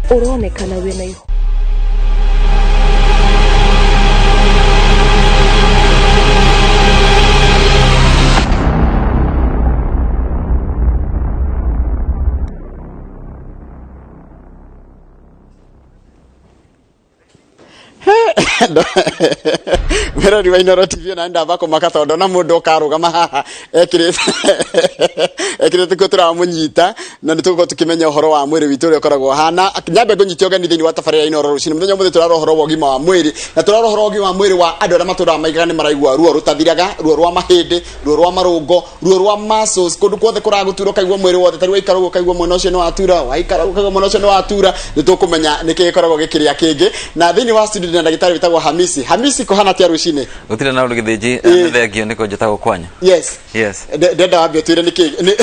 Ũronekana wĩna ihu. Mwĩrori wa Inooro TV na ndamba kũmaka tondũ ndona mũndũ ũkarũgama haha ekĩrĩte ekĩrĩte kuo tũramũnyita na nĩ tũgũkorwo tũkĩmenya ũhoro wa mwĩrĩ witũ ũrĩa ũkoragwo ũhana. Nyambe ngũnyite ũgeni thĩinĩ wa tabarĩra ya Inooro rũcinĩ. Mũthenya ũmũthĩ tũrarora ũhoro wa ũgima wa mwĩrĩ na tũrarora ũhoro wa ũgima wa mwĩrĩ wa andũ arĩa matũraga maigaga nĩ maraigua ruo rũtathiraga, ruo rwa mahĩndĩ, ruo rwa marũngo, ruo rwa muscles, kũndũ kuothe kũragũtura ũkaigua mwĩrĩ wothe, tarĩu waikara ũguo ũkaigua mwena ũcio nĩ watura, waikara ũguo ũkaigua mwena ũcio nĩ watura. Nĩ tũkũmenya nĩkĩ gĩkoragwo gĩkĩrĩa kĩngĩ. Na thĩinĩ wa studio ndĩna ndagĩtarĩ wĩtagwo Hamisi. Hamisi, kũhana atĩa rũcinĩ? Gũtirĩ na ũndũ gĩthĩnji. Nĩ thengio nĩ kũnjĩta gũkwanya. Yes. Yes. Ndenda wambe ũtwĩre nĩkĩ nĩ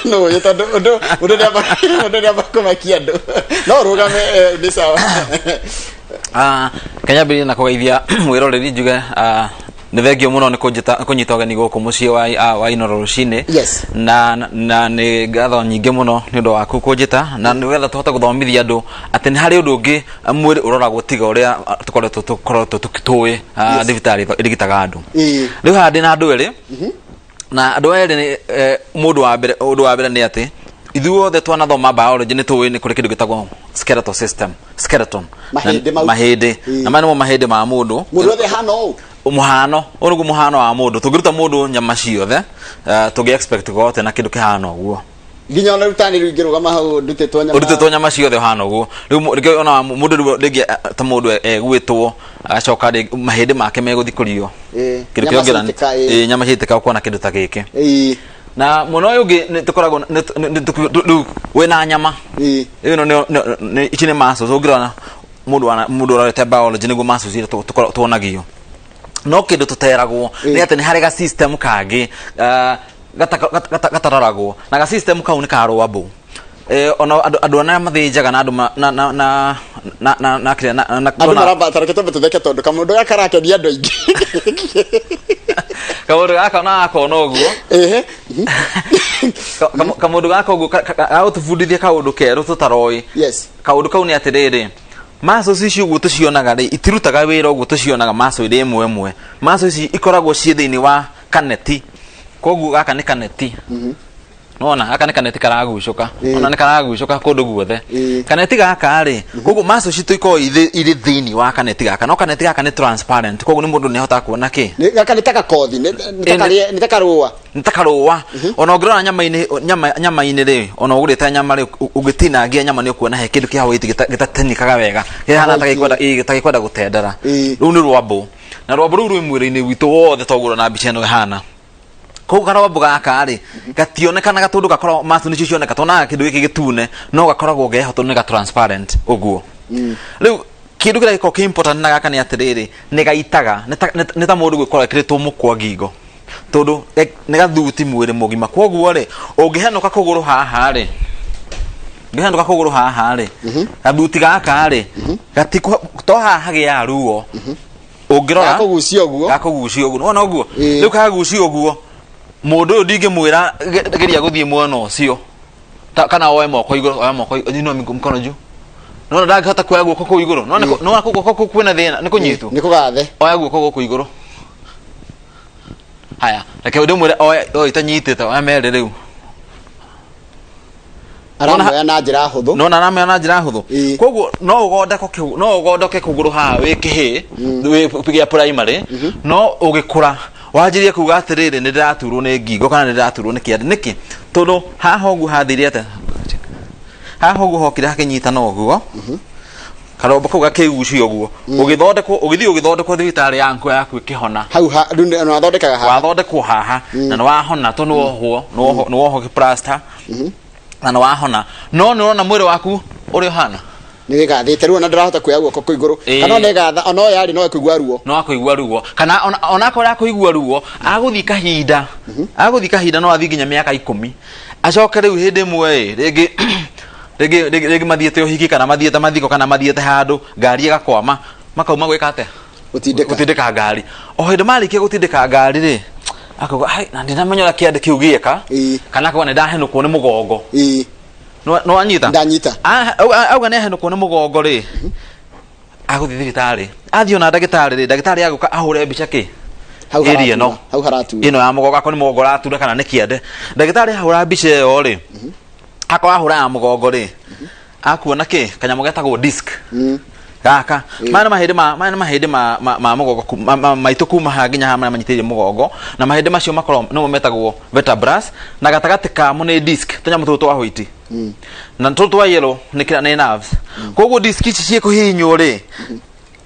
nũĩ tondũ ũndũ ũndũ nĩamba ũndũ nĩamba kũmakia andũ. No ũrũgame nĩ sawa. Ah, kanyambĩrĩrie na kũgeithia mwĩroreri njuge nĩ thengio mũno nĩ kũnjĩta kũnyita ũgeni gũkũ mũciĩ wa Inooro rũcinĩ. Yes. Na nĩ ngatho nyingĩ mũno nĩ ũndũ waku kũnjĩta na nĩgetha tũhote gũthomithia andũ atĩ nĩ harĩ ũndũ ũngĩ mwĩrĩ ũroragwo tiga ũrĩa tũkoretwo tũĩ thibitarĩ ĩrigitaga andũ. Rĩu haha ndĩ na andũ erĩ na andũ aya erĩ nĩ mũndũ wa mbere, ũndũ wa mbere nĩ atĩ ithuothe twanathoma biology nĩ tũĩ nĩ kũrĩ kĩndũ gĩtagwo skeletal system, skeleton. Mahĩndĩ mau. Mahĩndĩ. Na maya nĩmo mahĩndĩ ma mũndũ. Mũndũ wothe ahana ũũ? Mũhano ũyũ nĩguo mũhano wa mũndũ. Tũngĩruta mũndũ nyama ciothe, tũngĩ expect gũkorwo na kĩndũ kĩhana ũguo. Nginya ona rutani rĩu ingĩrũgama hau ndutĩtwo nyama. Ũrutĩtwo nyama ciothe ũhana ũguo. Rĩu rĩngĩ ona mũndũ rĩu rĩngĩ ta mũndũ egwĩtwo agacoka rĩngĩ mahĩndĩ make megũthikũrio. Kĩndũ Nyama kĩrĩa ũngĩona ciaitĩka, ĩĩ. Ĩĩ, nyama ciaitĩka ũkona kĩndũ ta gĩkĩ. Na mwena ũyũ ũngĩ nĩ tũkoragwo rĩu wĩna nyama. Ĩno nĩ ici nĩ muscles ũngĩrora mũndũ ũrorete biology nĩguo muscles iria tuonagio. No kĩndũ tũteragwo nĩ atĩ nĩ harĩ ga system kangĩ gataroragwo na ga system kau nĩ ka rwambũ. Ona andũ arĩa mathĩnjaga na andũ ma, na, na, na, na, na, na, kĩrĩa, na, na, Andũ maramba tareke twambe tũtheke tondũ kamũndũ gaka karakenia andũ aingĩ. Kamũndũ gaka ona gakona ũguo. Kamũndũ gaka ũguo gagũtũbundithia kaũndũ kerũ tũtaroĩ. Yes. Kaũndũ kau nĩ atĩrĩrĩ, muscles ici ũguo tũcionaga rĩ, itirutaga wĩra ũguo tũcionaga muscle irĩ ĩmwe ĩmwe. Muscles ici ikoragwo ciĩ thĩinĩ wa kaneti. Koguo gaka nĩ kaneti. Nona gaka nĩ kaneti karagucũka. Ona nĩ karagucũka kũndũ guothe. Kaneti gaka rĩ, koguo muscles citũ ikoragwo irĩ thĩinĩ wa kaneti gaka. No kaneti gaka nĩ transparent. Koguo nĩ mũndũ nĩ ahotaga kuona kĩ? Nĩ gaka nĩ ta gakothi, nĩ ta karũa. Nĩ ta karũa. Ona ũngĩrora nyama-inĩ rĩ, ona ũgũrĩte nyama rĩ, ũngĩtinangia nyama nĩ ũkuona he kĩndũ kĩa white gĩtatinĩkaga wega. Kĩhana ta gĩkwenda, ĩĩ, ta gĩkwenda gũtendera. Rũu nĩ rwambũ. Na rwambũ rũu rwĩ mwĩrĩ-inĩ witũ wothe toguo ũrona mbica ĩno ĩhana. Koguo karwambũ gaka rĩ, gationekanaga tondũ gakoragwo muscle nĩcio cioneka, tuonaga kĩndũ gĩkĩ gĩtune, no gakoragwo geho tondũ nĩ ga transparent ũguo. Rĩu kĩndũ kĩrĩa gĩkoragwo kĩ important na gaka nĩ atĩrĩrĩ, nĩ gaitaga, nĩ ta mũndũ gũkorwo ekĩrĩtwo mũkwa ngingo. Tondũ nĩ gathuti mwĩrĩ mũgima. Koguo rĩ, ũngĩhenũka kũgũrũ haha rĩ, ũngĩhenũka kũgũrũ haha rĩ, gathuti gaka rĩ, to haha hagĩaga ruo. Ũngĩrora Gakũgucia ũguo. Gakũgucia ũguo. Nĩwona ũguo? Rĩu kagucia ũguo, mũndũ ũyũ ndingĩmwĩra geria gũthiĩ mwena ũcio. Kana oe moko igũrũ, oe moko igũrũ, inua mkono juu. Nĩwona ndangĩhota kuoya guoko kũu igũrũ. Nĩwona nĩwona guoko kũu kwĩna thĩna, nĩ kũnyitwo. Nĩ kũgathe. Oya guoko gũkũ igũrũ. Haya, reke ndĩmwĩre oe oe itanyitĩte, oya merĩ rĩu. Aramoya na njĩra hũthũ. Nona aramoya na njĩra hũthũ. Koguo no ũgondeko no ũgondoke kũgũrũ haha wĩ kĩhĩ, wĩ gĩa primary, no ũgĩkũra wanjĩrĩrie kuga atĩrĩrĩ, nĩ ndĩraturwo nĩ ngingo kana nĩ ndĩraturwo nĩ kĩande. Nĩkĩ? Tondũ haha ũguo hathire atĩa? Haha ũguo hokire hakĩnyitana ũguo. Karombo kau gakĩgucio ũguo. Ũgĩthondekwo, ũgĩthiĩ ũgĩthondekwo thibitarĩ ya nko yaku ĩkĩhona. Hau ha, rĩu nĩ wathondekaga haha. Wathondekwo haha na nĩ wahona tondũ nĩ wohwo, nĩ wohwo gĩplasta. Na nĩ wahona. No nĩ ũrona mwĩrĩ waku ũrĩa ũhana? Nĩ wĩgathĩte rĩu ona ndĩrahota kuoya guoko kũu igũrũ. Kana ona ĩgatha, ona oya rĩ no ekũigua ruo. No akũigua ruo. Kana ona akorwo akũigua ruo, agũthiĩ kahinda. Agũthiĩ kahinda no athiĩ nginya mĩaka 10. Acoke rĩu hĩndĩ ĩmwe ĩ, rĩngĩ rĩngĩ rĩngĩ rĩngĩ mathiĩte ũhiki kana mathiĩte mathiko kana mathiĩte handũ, ngari ĩgakwama, makauma gwĩka atĩa? Gũtindĩka. Gũtindĩka ngari. O hĩndĩ marĩkia gũtindĩka ngari rĩ, akauga, ai, na ndinamenya ũrĩa kĩande kĩu gĩeka, kana akauga nĩ ndahenũkwo nĩ mũgongo. Nĩ wanyita? Ndanyita. Auga nĩ ahenũkwo nĩ mũgongo rĩ, agũthiĩ thibitarĩ, athiĩ ona ndagĩtarĩ rĩ, ndagĩtarĩ agũka ahũre mbica kĩ Hau area ĩno. haratura. Hau haratura. Ĩno ya mũgongo, akorwo nĩ mũgongo ũratura kana nĩ kĩande, ndagĩtarĩ ahũra mbica ĩyo rĩ, akorwo ahũra ya mũgongo rĩ, akuona kĩ kanyamũ getagwo disc gaka. Maya nĩ mahĩndĩ ma maya nĩ mahĩndĩ ma mũgongo maitũ kuma haha nginya haha, marĩa manyitĩrĩire mũgongo, na mahĩndĩ macio makoragwo nĩmo metagwo vertebras, na gatagatĩ kamo nĩ disc, tũnyamũ tũtũ twa white na tũtũ twa yellow nĩ kĩra nĩ nerves. Koguo disc ici ciĩkũhihinywo rĩ,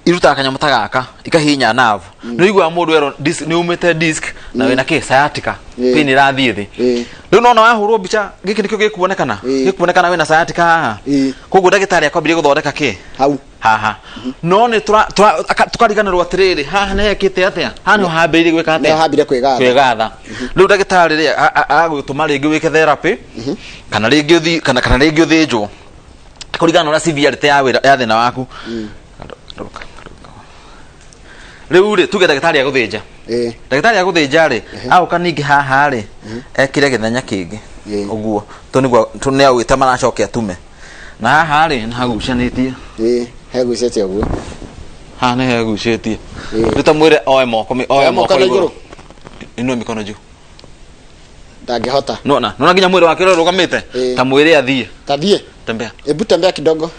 irutaga kanyamũ ta gaka, ikahihinya nerve. Nĩ ũiguaga mũndũ erwo disc nĩ umĩte disc na wĩna kĩ sciatica, pain ĩrathiĩ thĩ. Rĩu nona wahũrwo mbica, gĩkĩ nĩkĩo gĩkuonekana. Gĩkuonekana wĩna sciatica haha. Koguo ndagĩtarĩ akwambĩrĩria gũthondeka kĩ hau. Haha. No nĩ tũkariganĩrwo atĩrĩrĩ, haha nĩ hekĩte atĩa? Haha nĩho hambĩrĩirie gwĩka atĩa? Nĩho hambire kwĩgatha. Kwĩgatha. Rĩu ndagĩtarĩ rĩ, agagũtũma rĩngĩ wĩke therapy, kana rĩngĩ ũthiĩ kana rĩngĩ ũthĩnjwo, kũringana na ũrĩa severity ya wĩra ya thĩna waku. Rĩu rĩ, tuge ndagĩtarĩ agũthĩnja. Ndagĩtarĩ agũthĩnja rĩ, agoka ningĩ haha rĩ, ekĩre gĩthenya kĩngĩ. Ũguo tũ nĩguo tũ nĩ agwĩta maracoke atume, na haha rĩ, nĩ hagucanĩtie. Ĩĩ, hegucĩte ũguo. Haha nĩ hegucĩtie. Rĩu ta mwĩre oe moko oe Oe moko moko na igũrũ. Igũrũ. Inua mikono juu. Ndangĩhota. Nona nginya mwĩrĩ wake ũrĩa ũrũgamĩte. Ta mwĩre athiĩ. Tathiĩ. Tembea. Hebu tembea kidogo.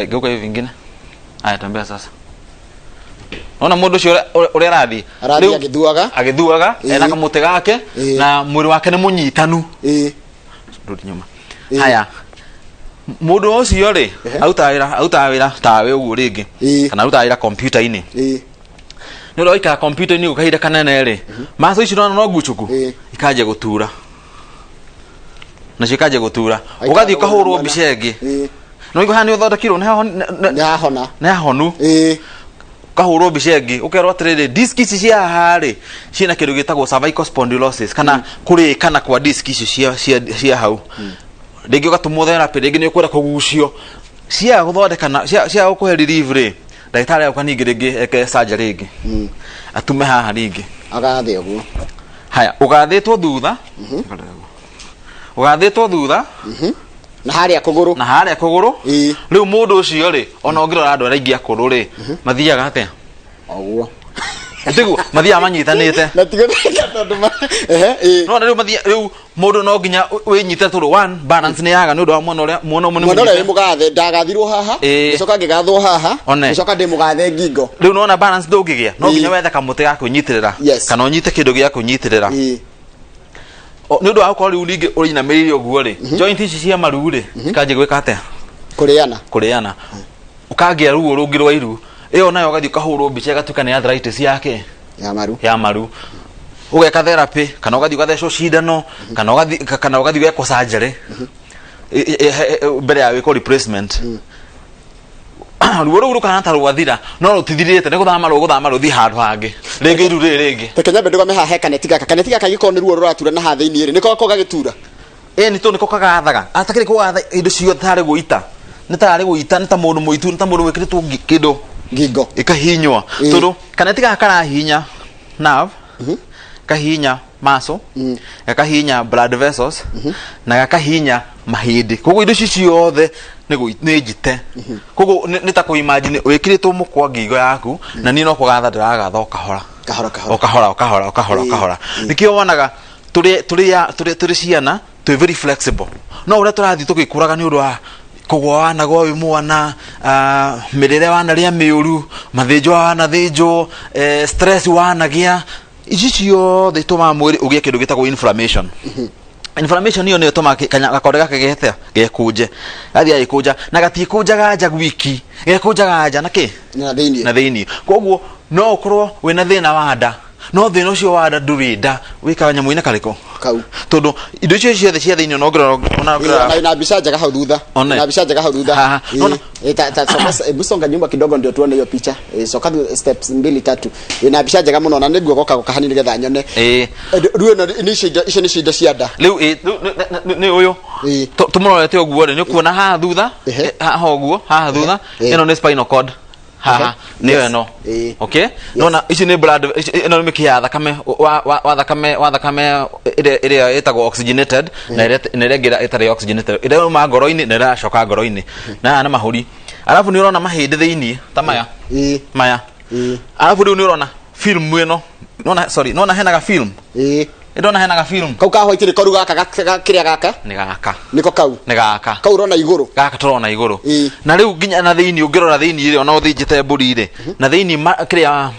Geuka hivi vingine. Aya, tembea sasa. Nona mũndũ ũcio ũrĩa arathiĩ. Arathiĩ agĩthuaga. Agĩthuaga ena kamũtĩ gake, na mwĩrĩ wake nĩ mũnyitanu. Rudi nyuma. Haya, mũndũ ũcio rĩ, arutaga wĩra tawe ũguo rĩngĩ, kana arutaga wĩra kompiuta-inĩ. Nĩ ũrĩa waikara kompiuta-inĩ ũguo kahinda kanene rĩ, maco ici nona no ngucũku, ikanjia gũtura, nacio ikanjia gũtura. Aikara ũgathiĩ ũkahũrwo mwena. mbica ĩngĩ, no igua haha nĩ ũthondekirwo, nĩ hahona. Nĩ hahonu. Ũkahũrwo mbica ĩngĩ, ũkerwo atĩrĩrĩ, disc ici cia haha rĩ, ciĩna kĩndũ gĩtagwo cervical spondylosis, kana kũrĩkana kwa disc icio cia hau. Rĩngĩ ũgatũmwo therapy, rĩngĩ nĩ ũkwenda kũgucio. Ciaga gũthondekana, ciaga gũkũhe relief rĩ, ndagĩtarĩ agoka ningĩ rĩngĩ eke surgery rĩngĩ, atume haha rĩngĩ. Agathe ũguo. Haya, ũgathĩtwo thutha, ũgathĩtwo thutha. Na harĩa kũgũrũ. Na harĩa kũgũrũ. Rĩu mũndũ ũcio rĩ, ona ũngĩrora andũ arĩa aingĩ akũrũ rĩ, mathiaga atĩa? Ũguo. Tiguo mathiaga manyitanĩte. Na tigo tondũ ehe, ĩĩ. No rĩu mathia rĩu mũndũ no nginya wĩnyite, tondũ one balance nĩ yaga nĩ ũndũ wa mwena ũrĩa mwena ũmwe nĩ Mwena ũrĩa mũnyite. wĩ mũgathe, ndagathirwo haha, ngĩcoka ngĩgathwo haha, One. ngĩcoka ndĩ mũgathe ngingo. Rĩu nona balance ndũngĩgĩa, no nginya wethe kamũtĩ ga kwĩnyitĩrĩra, kana ũnyite kĩndũ gĩa kwĩnyitĩrĩra. Nĩ ũndũ wa gũkorwo rĩu ningĩ ũrĩinamĩrĩire ũguo rĩ, joint ici cia maru rĩ, cikanjia gwĩka atĩa? Kũrĩana. Kũrĩana, ũkagĩa ruo rũngĩ rwa iru. Ĩyo nayo ũgathiĩ ũkahũrwo mbica, ĩgatuĩka nĩ arthritis yake. Ya maru. Ya maru. Ũgeka therapy, kana ũgathiĩ ũgathecwo cindano, kana ũgathiĩ ũgekwo surgery mbere ya wĩkwo replacement. Ruo rũu rũkahana ta rwathira, no rũtithirĩte, nĩ gũthama rũgũthama rũthiĩ handũ hangĩ rĩngĩ, iru rĩrĩ rĩngĩ. Reke nyambe ndũgame haha he kaneti gaka. Kaneti gaka gĩkorwo nĩ ruo rũratura na haha thĩinĩ rĩ, nĩko gakoragwo gagĩtura? Ĩ, nĩ tondũ nĩko kagathaga atakĩrĩ kũgatha indo ciothe, tarĩ gũita, nĩ tarĩ gũita, nĩ ta mũndũ mũitu, nĩ ta mũndũ wĩkĩrĩtwo kĩndũ ngingo. Ĩkahinywa. Tondũ kaneti gaka karahinya nerve, kahinya muscle, gakahinya blood vessels, na gakahinya mahĩndĩ. Koguo indo ici ciothe nĩ njite. Koguo nĩ ta kũ imagine wĩkĩrĩtwo mũkwa ngingo yaku, na niĩ no kũgatha ndĩragatha o kahora. Kahora kahora. O kahora, o kahora, o kahora, o kahora. Nĩkĩo wonaga tũrĩ ciana twĩ very flexible, no ũrĩa tũrathiĩ tũgĩkũraga, nĩ ũndũ wa kũgwa wanagwa wĩ mwana, mĩrĩre wanarĩa mĩũru, mathĩnjwo wanathĩnjwo, stress wanagĩa, ici ciothe itũmaga mwĩrĩ ũgĩe kĩndũ gĩtagwo inflammation. Inflammation ĩyo nĩyo ĩtũmaga gakonde gaka getea gekũnje, gathiĩ gagĩkũnja, na gatiĩkũnjaga nja gwiki, gekũnjaga nja na kĩ? Na thĩinĩ. Na thĩinĩ. Koguo no ũkorwo wĩna thĩna wa nda, no thĩna ũcio wa nda ndũrĩ nda, wĩkaga nyamũ-inĩ karĩkũ? Kau. Tondũ indo icio ciothe cia thĩinĩ, ona ũngĩrora, ona ũngĩrora Na mbica njega hau thutha. One. Na mbica njega hau thutha. Haha. Nona. Ta soka, hebu songa nyuma kidogo ndio tuone hiyo picha. Soka steps mbili tatu. Na mbica njega muno, na nĩguo goka goka hanini nĩgetha nyone. Rĩu ĩno nĩ icio nĩcio indo cia nda. Rĩu rĩu nĩ ũyũ. Tũmũrorete ũguo rĩ, nĩ ũkuona haha thutha. Haha ũguo, haha thutha. Ĩno nĩ spinal cord. Haha nĩyo ĩno. Okay, nona ici nĩ blood, ĩno nĩ mĩkiha ya thakame wa thakame ĩrĩa ĩtagwo oxygenated na ĩrĩa ĩngĩ ĩtarĩ oxygenated, ĩrĩa yuma ngoro-inĩ na ĩrĩa ĩracoka ngoro-inĩ, na aya nĩ mahũri. Arabu nĩ ũrona mahĩndĩ thĩinĩ ta maya maya. Arabu rĩu nĩ ũrona film ĩno, nona, sorry, nona hena ga film. Ndona hena ga film. Kau ka white nĩko rĩu gaka kĩrĩa gaka? Nĩ gaka. Nĩko kau? Nĩ gaka. Kau ũrona igũrũ? Gaka tũrona igũrũ. Na rĩu nginya na thĩinĩ, ũngĩrora thĩinĩ rĩ, ona ũthĩnjĩte mbũri rĩ, na thĩinĩ kĩrĩa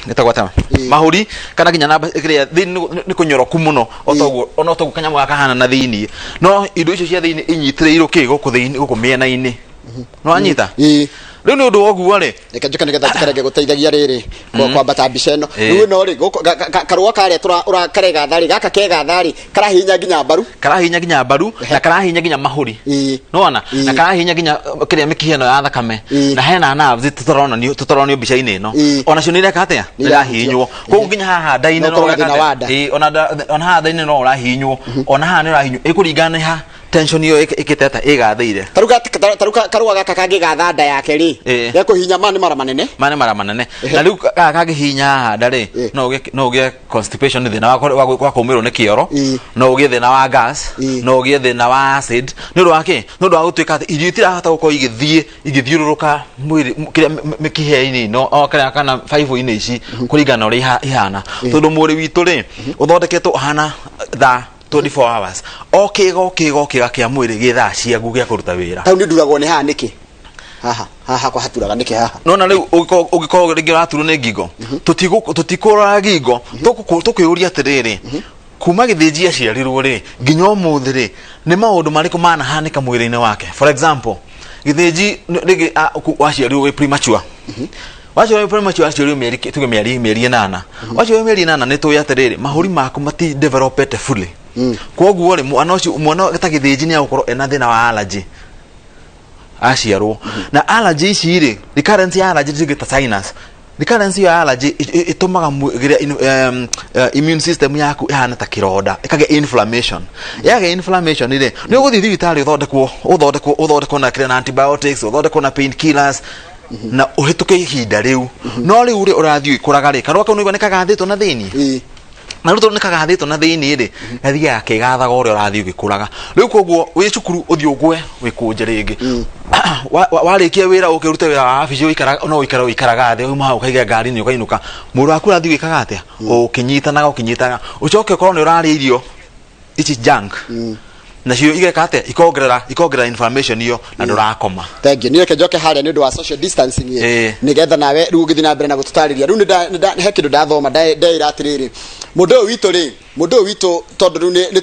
ĩtagwo atĩa, mahũri kana nginya namba kĩrĩa thĩinĩ nĩ kũnyoroku mũno, o toguo, ona toguo kanyamũ gaka kahana na thĩinĩ, no indo icio cia thĩinĩ inyitĩrĩirwo kĩ gũkũ thĩinĩ, gũkũ mĩena-inĩ. Nĩwanyita? Rĩu nĩ ũndũ wa ũguo rĩ, Reke njoke nĩgetha njikare ngĩgũteithagia rĩrĩ kwambata mbica ĩno. Rĩu ĩno rĩ, gũkũ karũa karĩa karegatha rĩ, gaka kegatha rĩ, karahihinya nginya mbaru. Karahihinya nginya mbaru na karahihinya nginya mahũri. Nĩwona? Na karahihinya nginya kĩrĩa mĩkiha ĩno ya thakame. Na hena nerves tũtaronio mbica-inĩ ĩno. Onacio nĩ ireka atĩa? Nĩ irahihinywo. Koguo nginya haha nda-inĩ No ũkorwo na thĩna wa nda. Ona haha nda-inĩ no ũrahihinywo. Ona haha nĩ ũrahihinywo. Ĩkũringana nĩ ha tension iyo ĩkĩte atĩa, ĩgathĩire. Tarĩu karũa gaka kangĩgatha nda yake rĩ, gekũhihinya ma nĩ mara manene. Ma nĩ mara manene. Na rĩu gaka kangĩhihinya haha nda rĩ, no ũgĩe constipation, thĩna wa kũũmĩrwo nĩ kĩoro, no ũgĩe thĩna wa gas, no ũgĩe thĩna wa acid. Nĩ ũndũ wa kĩ? Nĩ ũndũ wa gũtuĩka atĩ irio itirahota gũkorwo igĩthiĩ igĩthiũrũrũka mwĩrĩ kĩrĩa mĩkiha-inĩ ĩno o kĩrĩa kana baibũ-inĩ ici kũringana na ũrĩa ihana. Tondũ mwĩrĩ witũ rĩ, ũthondeketwo ũhana thaa 24 hours, o kĩga o kĩga o kĩga kĩa mwĩrĩ gĩ thaa ciagu gĩa kũruta wĩra. Tau nĩ nduragwo nĩ haha nĩkĩ? Haha haha hakwa haturaga nĩkĩ haha? Nona rĩu ũngĩkorwo rĩngĩ ũraturwo nĩ ngingo, tũtikũrora ngingo, tũkwĩyũria atĩrĩrĩ, kuma gĩthĩnji aciarirwo rĩ nginya ũmũthĩ rĩ, nĩ maũndũ marĩkũ manahanĩka mwĩrĩ-inĩ wake? For example, gĩthĩnji rĩngĩ waciarirwo wĩ premature, waciarirwo wĩ premature, waciarirwo mĩeri, tuge mĩeri 8, waciarirwo mĩeri 8, nĩ tũĩ atĩrĩrĩ, mahũri maku mati developete fully. Koguo rĩ, mwana ũcio, mwana ta gĩthĩnji nĩ agũkorwo ena thĩna wa allergy aciarwo. Na allergy ici rĩ, recurrence ya allergy rĩngĩ ta sinus, recurrence ĩyo ya allergy ĩtũmaga immune system yaku ĩhane ta kĩronda, ĩkagĩa inflammation. Yagĩa inflammation rĩ, nĩ ũgũthiĩ thibitarĩ ũthondekwo na kĩrĩa, na antibiotics, ũthondekwo na painkillers na ũhĩtũke ihinda rĩu. No rĩu rĩ, ũrathiĩ ũgĩkũraga rĩ, karũa kau nĩũigua nĩ kagathĩtwo na thĩinĩ. Na rĩu tondũ nĩ kagathĩtwo na thĩinĩ rĩ, gathiaga kĩgathaga ũrĩa ũrathiĩ ũgĩkũraga. Rĩu koguo wĩ cukuru ũthiĩ ũgwe wĩkũnje rĩngĩ. Warĩkia wĩra ũke ũrute wĩra wa wabici, ũikara no ũikara ũikaraga thĩ, uma hau ũkaiga ngari-inĩ ũkainũka. Mwĩrĩ waku ũrathiĩ ũgĩkaga atĩa? Ũkĩnyitanaga ũkĩnyitanaga, ũcoke ũkorwo nĩ ũrarĩa irio ici junk, nacio igeka atĩa? Ikongerera inflammation iyo na ndũrakoma. Thank you. Nĩ reke njoke harĩa nĩ ũndũ wa social distancing ĩ. Nĩgetha nawe rĩu ũgĩthiĩ na mbere na gũtũtarĩria. Rĩu he kĩndũ ndathoma ndeĩra atĩrĩrĩ, mũndũ ũyũ witũ rĩ, mũndũ ũyũ witũ, tondũ rĩu nĩ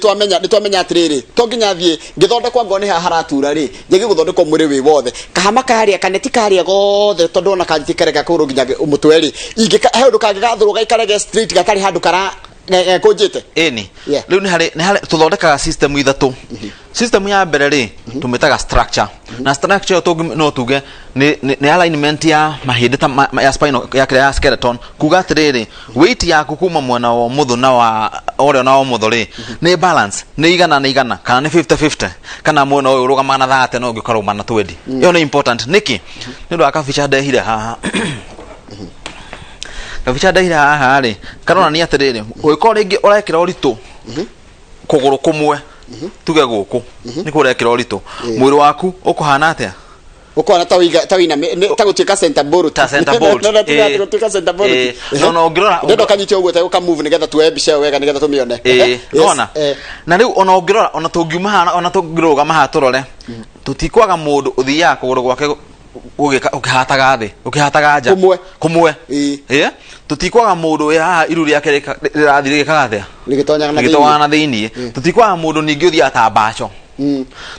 twamenya atĩrĩrĩ, to nginya thiĩ ngĩthondekwo angorwo nĩ haha haratura rĩ, njage gũthondekwo mwĩrĩ wĩ wothe, kahama karĩa kaneti karĩa gothe, tondũ ona kanjiti karega kũgũrũ nginya mũtwe rĩ, ingĩka he ũndũ kangĩgathũrwo gaikare ge straight gatarĩ handũ kara gekũnjĩte. Ĩni. Rĩu nĩ harĩ tũthondekaga system ithatũ. System ya mbere rĩ, tũmĩtaga structure. Na structure ĩyo no tuge nĩ alignment ya mahĩndĩ ta ya spinal, ya kĩrĩa, ya skeleton, kuga atĩrĩrĩ, weight yaku kuma mwena wa ũmotho na wa ũrĩo na wa ũmotho rĩ, nĩ balance, nĩ igana nĩ igana kana nĩ 50 50, kana mwena ũyũ ũrũgamaga na 30 na ũngĩ ũkarũgama na 20. Ĩyo nĩ important nĩkĩ? Nĩ ũndũ wa kabica ndehire haha. Kabica ndehire haha rĩ, karonania atĩrĩrĩ, ũngĩkorwo rĩngĩ ũrekĩra ũritũ kũgũrũ kũmwe, tuge gũkũ nĩkuo ũrekĩra ũritũ, mwĩrĩ waku ũkũhana atĩa? Ũkona ta wĩiga ta wĩina ta gũtuĩka center bolt. Ta center bolt. No, no, gũtuĩka center bolt. No, ũngĩrora Ndĩrenda ũkanyite ũguo ta ũka move nĩgetha tuoe mbica ĩyo wega nĩgetha tũmĩone. Yes, nona na rĩu ona ũngĩrora, ona tũngiuma haha, ona tũngĩrũgama haha tũrore, tũtikwaga mũndũ ũthiaga kũgũrũ gwake gũgĩka ũkĩhataga thĩ, ũkĩhataga nja. Kũmwe. Kũmwe. Tũtikwaga mũndũ wĩ haha iru rĩake rĩrathiĩ rĩgĩkaga atĩa? Rĩgĩtonyaga na rĩgĩtonyaga na thĩiniĩ. Tũtikwaga mũndũ ningĩ ũthiaga ta mbaco.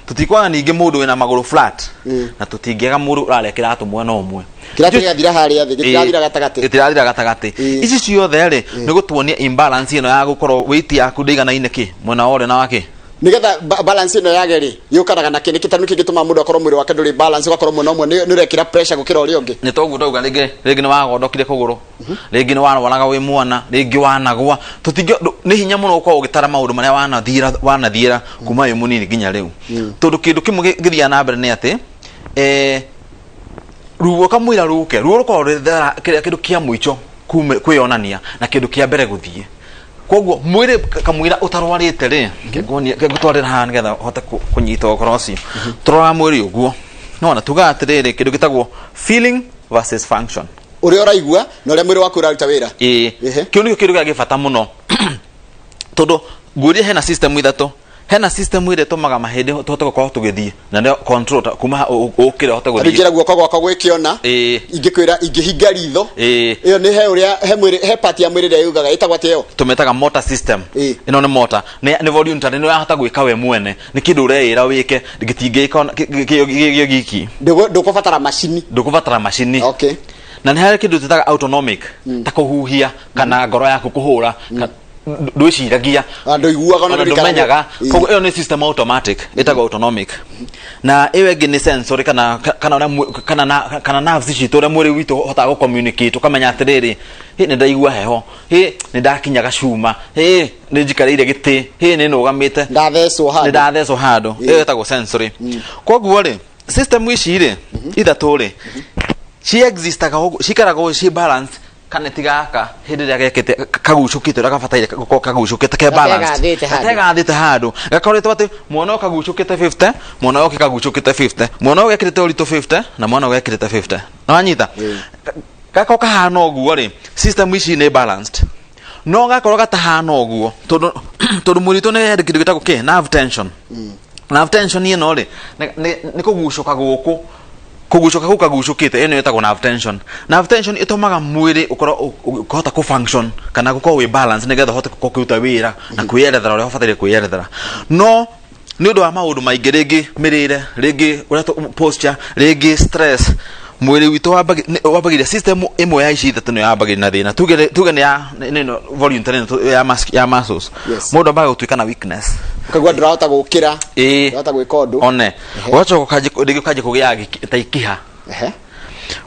Tũtikwaga ningĩ mũndũ wĩna magũrũ flat. Na tũtingĩaga mũndũ ũrarĩa kĩratũ mwena ũmwe. Kĩratũ gĩgathira harĩa thĩ, gĩtirathira gatagatĩ. Gĩtirathira gatagatĩ. Ici ciothe rĩ, nĩ gũtuonia imbalance ĩno ya gũkorwo weight yaku ndĩiganaine kĩ mwena wa ũrĩo na wa kĩ. Nĩgetha balance ĩno yage rĩ, yũkanaga na kĩ? Nĩkĩ tondũ nĩkĩ gĩtũmaga mũndũ akorwo mwĩrĩ wake ndũrĩ balance, ũgakorwo mwena ũmwe nĩ ũrekĩra pressure gũkĩra ũrĩa ũngĩ? Nĩ toguo ndauga, rĩngĩ nĩ wagondokire kũgũrũ, rĩngĩ nĩ warwaraga wĩ mwana, rĩngĩ wanagwa. Tũtingĩ nĩ hinya mũno gũkorwo ũgĩtara maũndũ marĩa wanathiĩra kuma wĩ mũnini nginya rĩu, tondũ kĩndũ kĩmwe gĩthiaga na mbere nĩ atĩ Ruo kamũira rũke, ruo rũkoragwo rwĩ kĩrĩa kĩndũ kĩa mũico kwĩyonania na kĩndũ kĩa mbere gũthiĩ. Koguo mwĩrĩ kamũira ũtarwarĩte rĩ, nguonie, ngũtwarĩra haha nĩgetha ũhote kũnyita ũhoro ũcio. Tũroraga mwĩrĩ ũguo, nona tugaga atĩrĩrĩ, kĩndũ gĩtagwo feeling versus function. Ũrĩa ũraigua na ũrĩa mwĩrĩ waku ũraruta wĩra. Ĩĩ. Kĩu nĩkĩo kĩndũ kĩrĩa gĩ bata mũno, tondũ ngwĩrire hena system ithatũ. Hena system ĩrĩa ĩtũmaga mahĩndĩ tũhote gũkorwo tũgĩthiĩ, na nĩyo control, ta kuma ũkĩre ũhote gũthiĩ. Rĩu guoko gwakwa gwĩkĩona, ingĩkwĩra ingĩhinga ritho, ĩyo nĩ he ũrĩa he mwĩrĩ, he part ya mwĩrĩ ĩrĩa yugaga ĩtagwo atĩa ĩyo? Tũmĩtaga motor system. Ĩno nĩ motor, nĩ voluntary, nĩ ũrahota gwĩka we mwene, nĩ kĩndũ ũreĩra wĩke, gĩtingĩka ona kĩo giki. Ndũkũbatara macini. Ndũkũbatara macini. Na nĩ harĩ kĩndũ twĩtaga autonomic, ta kũhuhia kana ngoro yaku kũhũra, ndwĩciragia. Na ndũiguaga ona ona ndũrikaraga. Ndũmenyaga. Koguo ĩyo nĩ system automatic, ĩtagwo autonomic. Na ĩyo ĩngĩ nĩ sensory, kana ũrĩa kana nerves citũ, ũrĩa mwĩrĩ witũ ũhotaga gũ communicate, ũkamenya atĩrĩrĩ, hĩ, nĩ ndaigua heho, hĩ, nĩ ndakinya gacuma, hĩ, nĩ njikarĩire gĩtĩ, hĩ, nĩ nũgamĩte, Ndathecwo handũ. Nĩ ndathecwo handũ. Ĩyo ĩtagwo sensory. Koguo rĩ, system ici rĩ ithatũ rĩ ci existaga ũguo, cikaraga ũguo ci balance, kana ti gaka hĩndĩ ĩrĩa gekĩte kagucũkĩte ũrĩa gabataire gũkorwo kagucũkĩte ke balanced. Gategathĩte handũ. Gategathĩte handũ, gakoretwo atĩ mwana ũyũ kagucũkĩte 50, mwana ũyũ ũngĩ kagucũkĩte 50, mwana ũyũ gekĩrĩte ũritũ 50 na mwana ũyũ gekĩrĩte 50. Nĩwanyita? Gakorwo kahana ũguo rĩ, system ici nĩ balanced. No gakorwo gatahana ũguo, tondũ mwĩrĩ witũ nĩ kĩndũ gĩtagwo kĩ nerve tension. Nerve tension ĩno rĩ, nĩ kũgucũka gũkũ, kũgucũka kũu kagucũkĩte, ĩno ĩtagwo nerve tension. Nerve tension ĩtũmaga mwĩrĩ ũkorwo ũkĩhota kũ function kana gũkorwo wĩ balance, nĩgetha ũhote gũkorwo ũkĩruta wĩra na kwĩyerethera ũrĩa ũbataire kwĩyerethera. No nĩ ũndũ wa maũndũ maingĩ, rĩngĩ mĩrĩre, rĩngĩ ũrĩa posture, rĩngĩ stress, mwĩrĩ witũ wambagĩrĩria system ĩmwe ya ici ithatũ nĩyo yambagĩrĩria na thĩna. Tuge nĩ ya nĩ ĩno voluntary, ĩno ya muscles. Mũndũ ambaga gũtuĩka na weakness. Ũkaigua ndũrahota gũkĩra, ndũrahota gwĩka ũndũ. One ũgacoka rĩngĩ ũkanjia kũgĩa ta ikiha.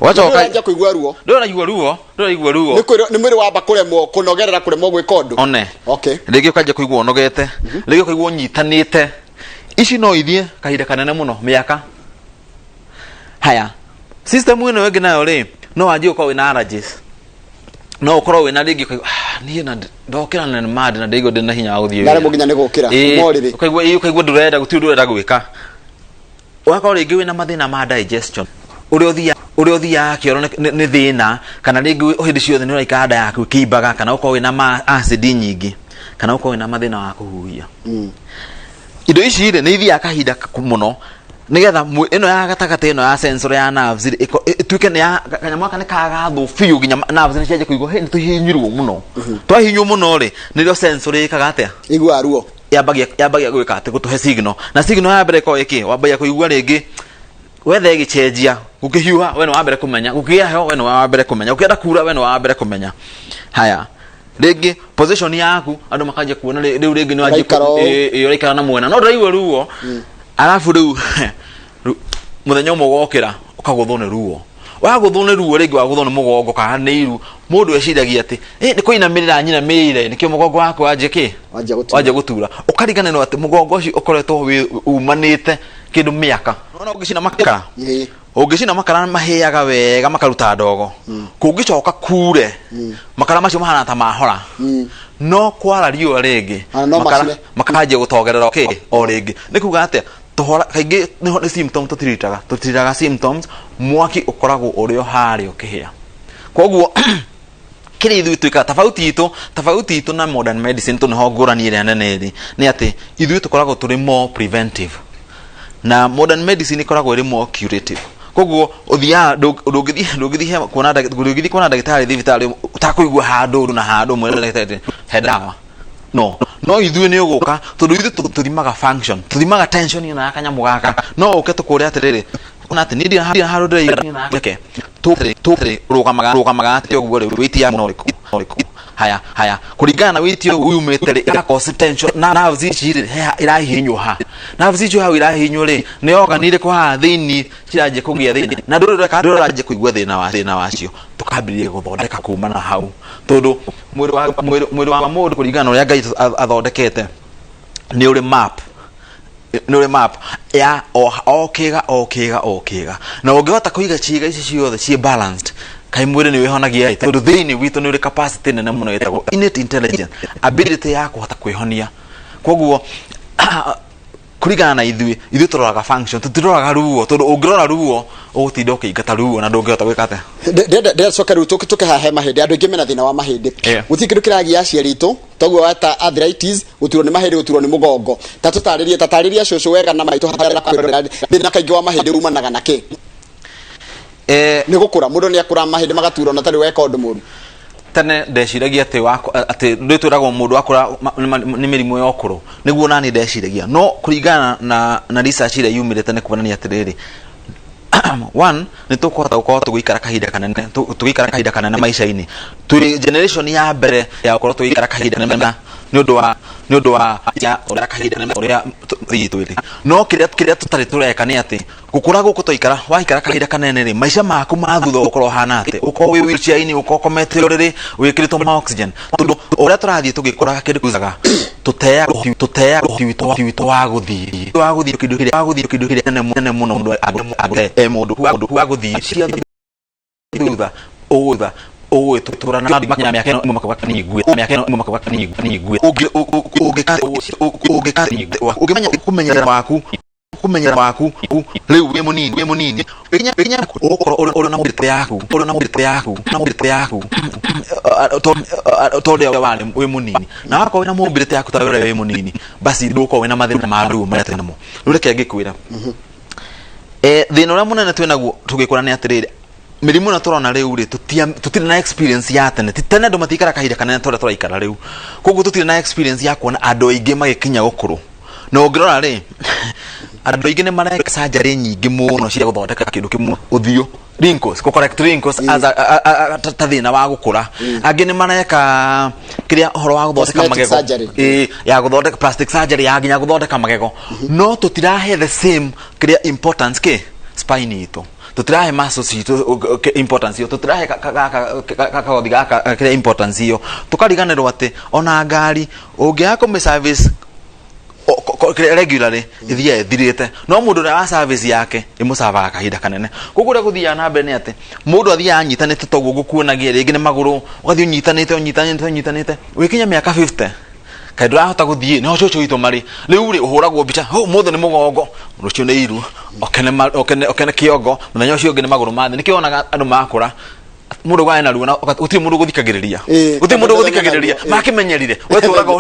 Ũgacoka Ũranjia kũigua ruo. Ndũraigua ruo, ndũraigua ruo. Nĩ nĩ mwĩrĩ wamba kũremwo kũnogerera, kũremwo gwĩka ũndũ. One rĩngĩ ũkanjia kũigua ũnogete, rĩngĩ ũkaigua ũnyitanĩte. Ici no ithiĩ kahinda kanene mũno, mĩaka. Haya, system ĩno ĩngĩ nayo rĩ, no wanjie gũkorwo wĩna allergies, no ũkorwo wĩna rĩngĩ ũkaigua, "Ah, niĩ na ndokĩra na nĩ mad na ndaigua ndĩ na hinya wa gũthiĩ Ndaremwo nginya nĩ gũkĩra. Kuma ũrĩrĩ. Ũkaigua ndũrenda, gũtirĩ ũndũ ũrenda gwĩka. Ũgakorwo rĩngĩ wĩna mathĩna ma digestion, ũrĩa ũthiaga kĩoro nĩ thĩna, kana rĩngĩ hĩndĩ ciothe nĩ ũraikara nda yaku ĩkĩimbaga, kana ũkorwo wĩna ma acid nyingĩ, kana ũkorwo wĩna mathĩna wa kũhuhia. Indo ici rĩ, nĩ ithiaga kahinda mũno nigetha ĩno ya gatagatĩ, ĩno ya sensory ya nerves rĩ, ĩtuĩke nĩ ya kanyamũ gaka nĩ kagathwo biũ nginya nerves nĩ cianjia kũigua, "Hey, nĩ tũhihinyirwo mũno." Twahihinywo mũno rĩ, nĩrĩo sensory ĩkaga atĩa? Iguaga ruo. Yambagia gwĩka atĩ gũtũhe signal, na signal ya mbere ĩkoragwo ĩkĩ wambagia kũigua rĩngĩ wetha ĩgĩcenjia, gũkĩhiũha we nĩ wa mbere kũmenya, gũkĩgĩa heho we nĩ wa mbere kũmenya, gũkĩenda kura we nĩ wa mbere kũmenya. Haya, rĩngĩ position yaku andũ makanjia kuona rĩu rĩngĩ nĩ wanjia Ũraikara ũũ. Ĩ, ũraikara na mwena no ndũraigua ruo. Arabu rĩu mũthenya ũmwe ũgokĩra ũkagũthwo nĩ ruo, wagũthwo nĩ ruo rĩngĩ wagũthwo nĩ mũgongo kana nĩ iru. Mũndũ eciragia atĩ, "Ĩ, nĩ kũinamĩrĩra nyinamĩrĩire, nĩkĩo mũgongo wakwa wanjia kĩ?" Wanjia gũtura. Wanjia gũtura. Ũkariganĩrwo atĩ mũgongo ũcio ũkoretwo wĩ umanĩte kĩndũ mĩaka. Nĩwona ũngĩcina makara, ũngĩcina makara mahĩaga wega makaruta ndogo, kũngĩcoka kure makara macio mahana ta mahora, no kwara riũa rĩngĩ Ah, no makara macine. makanjia gũtongerera okay, o rĩngĩ. Nĩ kuga atĩa? Tũhora kaingĩ nĩho nĩ symptom tũtiritaga, tũtiritaga symptoms, mwaki ũkoragwo ũrĩ o harĩa ũkĩhĩa. Koguo kĩrĩa ithuĩ twĩkaga, tofauti itũ na modern medicine, tũ nĩho ngũrani ĩrĩa nene ĩrĩ, nĩ atĩ ithuĩ tũkoragwo tũrĩ more preventive na modern medicine ĩkoragwo ĩrĩ more curative. Koguo ũthiaga ndũngĩthiĩ kuona ndagĩtarĩ thibitarĩ ũtakũigua handũ ũru na handũ mwĩre ndagĩtarĩ he ndawa. No ithuĩ nĩ ũgũka, tondũ ithuĩ tũthimaga function, tũthimaga tension ĩno ya kanyamũ gaka. No ũke tũkũre atĩrĩrĩ, ona atĩ niĩ ndirĩ handũ ndĩraigua reke tũrĩ rũgamaga atĩ ũguo rĩ, weight ya mũno ũrĩkũ? Haya, kũringana na weight ũyũ yumĩte rĩ, ĩra cause tension na nerves ici rĩ, he irahihinywo ha, nerves icio hau irahihinywo rĩ, nĩ organ irĩkũ haha thĩinĩ ciranjia kũgĩa thĩna, na ndũrĩ ũranjia kũigua thĩna wacio. Tũkambĩrĩria gũthondeka kuma na hau, tondũ mwĩrĩ wa mũndũ, kũringana na ũrĩa Ngai athondekete, nĩ ũrĩ map. Nĩ ũrĩ map ya o kĩga o kĩga o kĩga, na ũngĩhota kũiga ciĩga ici ciothe ciĩ balanced, kaĩ mwĩrĩ nĩ wĩhonagia, tondũ thĩinĩ witũ nĩ ũrĩ capacity nene mũno ĩtagwo innate intelligence, ability ya kũhota kwĩhonia. Koguo kũringana na ithuĩ tũroraga function, tũtiroraga ruo, tondũ ũngĩrora ruo ũgũtinda ũkĩingata ruo na ndũngĩhota gwĩka atĩa. Ndĩracoka rĩu tũkĩhahe mahĩndĩ. Andũ aingĩ mena thĩna wa mahĩndĩ. Gũtirĩ kĩndũ kĩragia aciari aitũ toguo wata arthritis, gũturwo nĩ mahĩndĩ, gũturwo nĩ mũgongo. Ta tũtarĩrie, ta tarĩria cũcũ wega na maitũ harĩa thĩna kaingĩ wa mahĩndĩ umanaga na kĩ? Nĩ gũkũra, mũndũ nĩ akũra mahĩndĩ magaturwo na tarĩ weka ũndũ mũru? Tene ndeciragia atĩ atĩ nĩ twĩragwo mũndũ akũra nĩ mĩrimũ ya ũkũrũ, nĩguo nani ndeciragia, no kũringana na research ĩrĩa yumĩrĩte nĩ kuonania atĩrĩrĩ, one, nĩ tũkũhota gũkorwo tũgĩikara kahinda kanene, tũgĩikara kahinda kanene maica-inĩ. Twĩ generation ya mbere ya gũkorwo tũgĩikara kahinda kanene nĩ ũndũ wa ya ũrĩa kahinda kanene ũrĩa twĩrĩ, no kĩrĩa tũtarĩ tũreka nĩ atĩ gũkũra gũkũ twaikara, waikara kahinda kanene rĩ, maica maku ma thutha ũkorwo ũhana atĩ ũkorwo wĩ wheelchair-inĩ, ũkorwo ũkomete ũrĩrĩ wĩkĩrĩtwo ma oxygen, tondũ ũrĩa tũrathiĩ tũgĩkũraga kĩndũ kuzaga tũteaga ũhoti witũ wa gũthiĩ kĩndũ kĩrĩa nene mũno mũndũ e mũndũ wa gũthiĩ cia thutha ũgũtha ũgũgĩtũra na makinya mĩaka ĩno makauga nĩngue, mĩaka ĩno makauga nĩngue. Ũngĩka ũngĩka ũngĩmenya kũmenyerera waku rĩu wĩ mũnini wĩkinya ũgũkorwo ũrĩ na mobility yaku, ũrĩ na mobility yaku na mobility yaku to ũrĩa warĩ wĩ mũnini, na wakorwo wĩna mobility yaku ta ũrĩa wĩ mũnini, basi ndũgũkorwo wĩna mathĩna ma ruo marĩa twĩ namo rĩu. Reke ngĩkwĩra, thĩna ũrĩa mũnene twĩ naguo tũgĩkũra nĩ atĩrĩrĩ, mĩrimũ ĩno tũrona rĩu rĩ, tũtirĩ na experience ya tene. Ti tene andũ matikara kahinda kanene ta ũrĩa tũraikara rĩu, koguo tũtirĩ na experience ya kuona andũ aingĩ magĩkinya gũkũrũ. Na ũngĩrora rĩ, andũ aingĩ nĩ mareka surgery nyingĩ mũno cia gũthondeka kĩndũ kĩmwe, ũthiũ, wrinkles, kũ correct wrinkles as ta thĩna wa gũkũra. Angĩ nĩ mareka kĩrĩa ũhoro wa gũthondeka Cosmetic magego. surgery. Ĩĩ, ya gũthondeka plastic surgery, ya nginya gũthondeka magego, no tũtirahe the same kĩrĩa importance kĩ spine itũ, tũtirahe muscles citũ importance iyo, tũtirahe kagothi gaka kĩrĩa importance iyo. Tũkariganĩrwo atĩ ona ngari ũngĩaga kũmĩ service kĩrĩa regularly, ĩthiaga ĩthirĩte, no mũndũ ũrĩa wa service yake ĩmũcavaga kahinda kanene. Koguo ũrĩa gũthiaga na mbere nĩ atĩ mũndũ athiaga anyitanĩte toguo ngũkuonagia, rĩngĩ nĩ magũrũ, ũgathiĩ ũnyitanĩte, ũnyitanĩte, ũnyitanĩte, ũgĩkinya mĩaka 50 kaĩ ndũrahota gũthiĩ. Nĩho cũcũ witũ marĩ rĩu rĩ, ũhũragwo mbica, "Hũ, ũmũthĩ nĩ mũgongo, rũciũ nĩ iru, okene kĩongo, mũthenya ũcio ũngĩ nĩ magũrũ ma thĩ." Nĩkĩo wonaga andũ makũra, mũndũ gwae na ruo na gũtirĩ mũndũ gũthikagĩrĩria, gũtirĩ mũndũ gũthikagĩrĩria, makĩmenyerire wetũraga.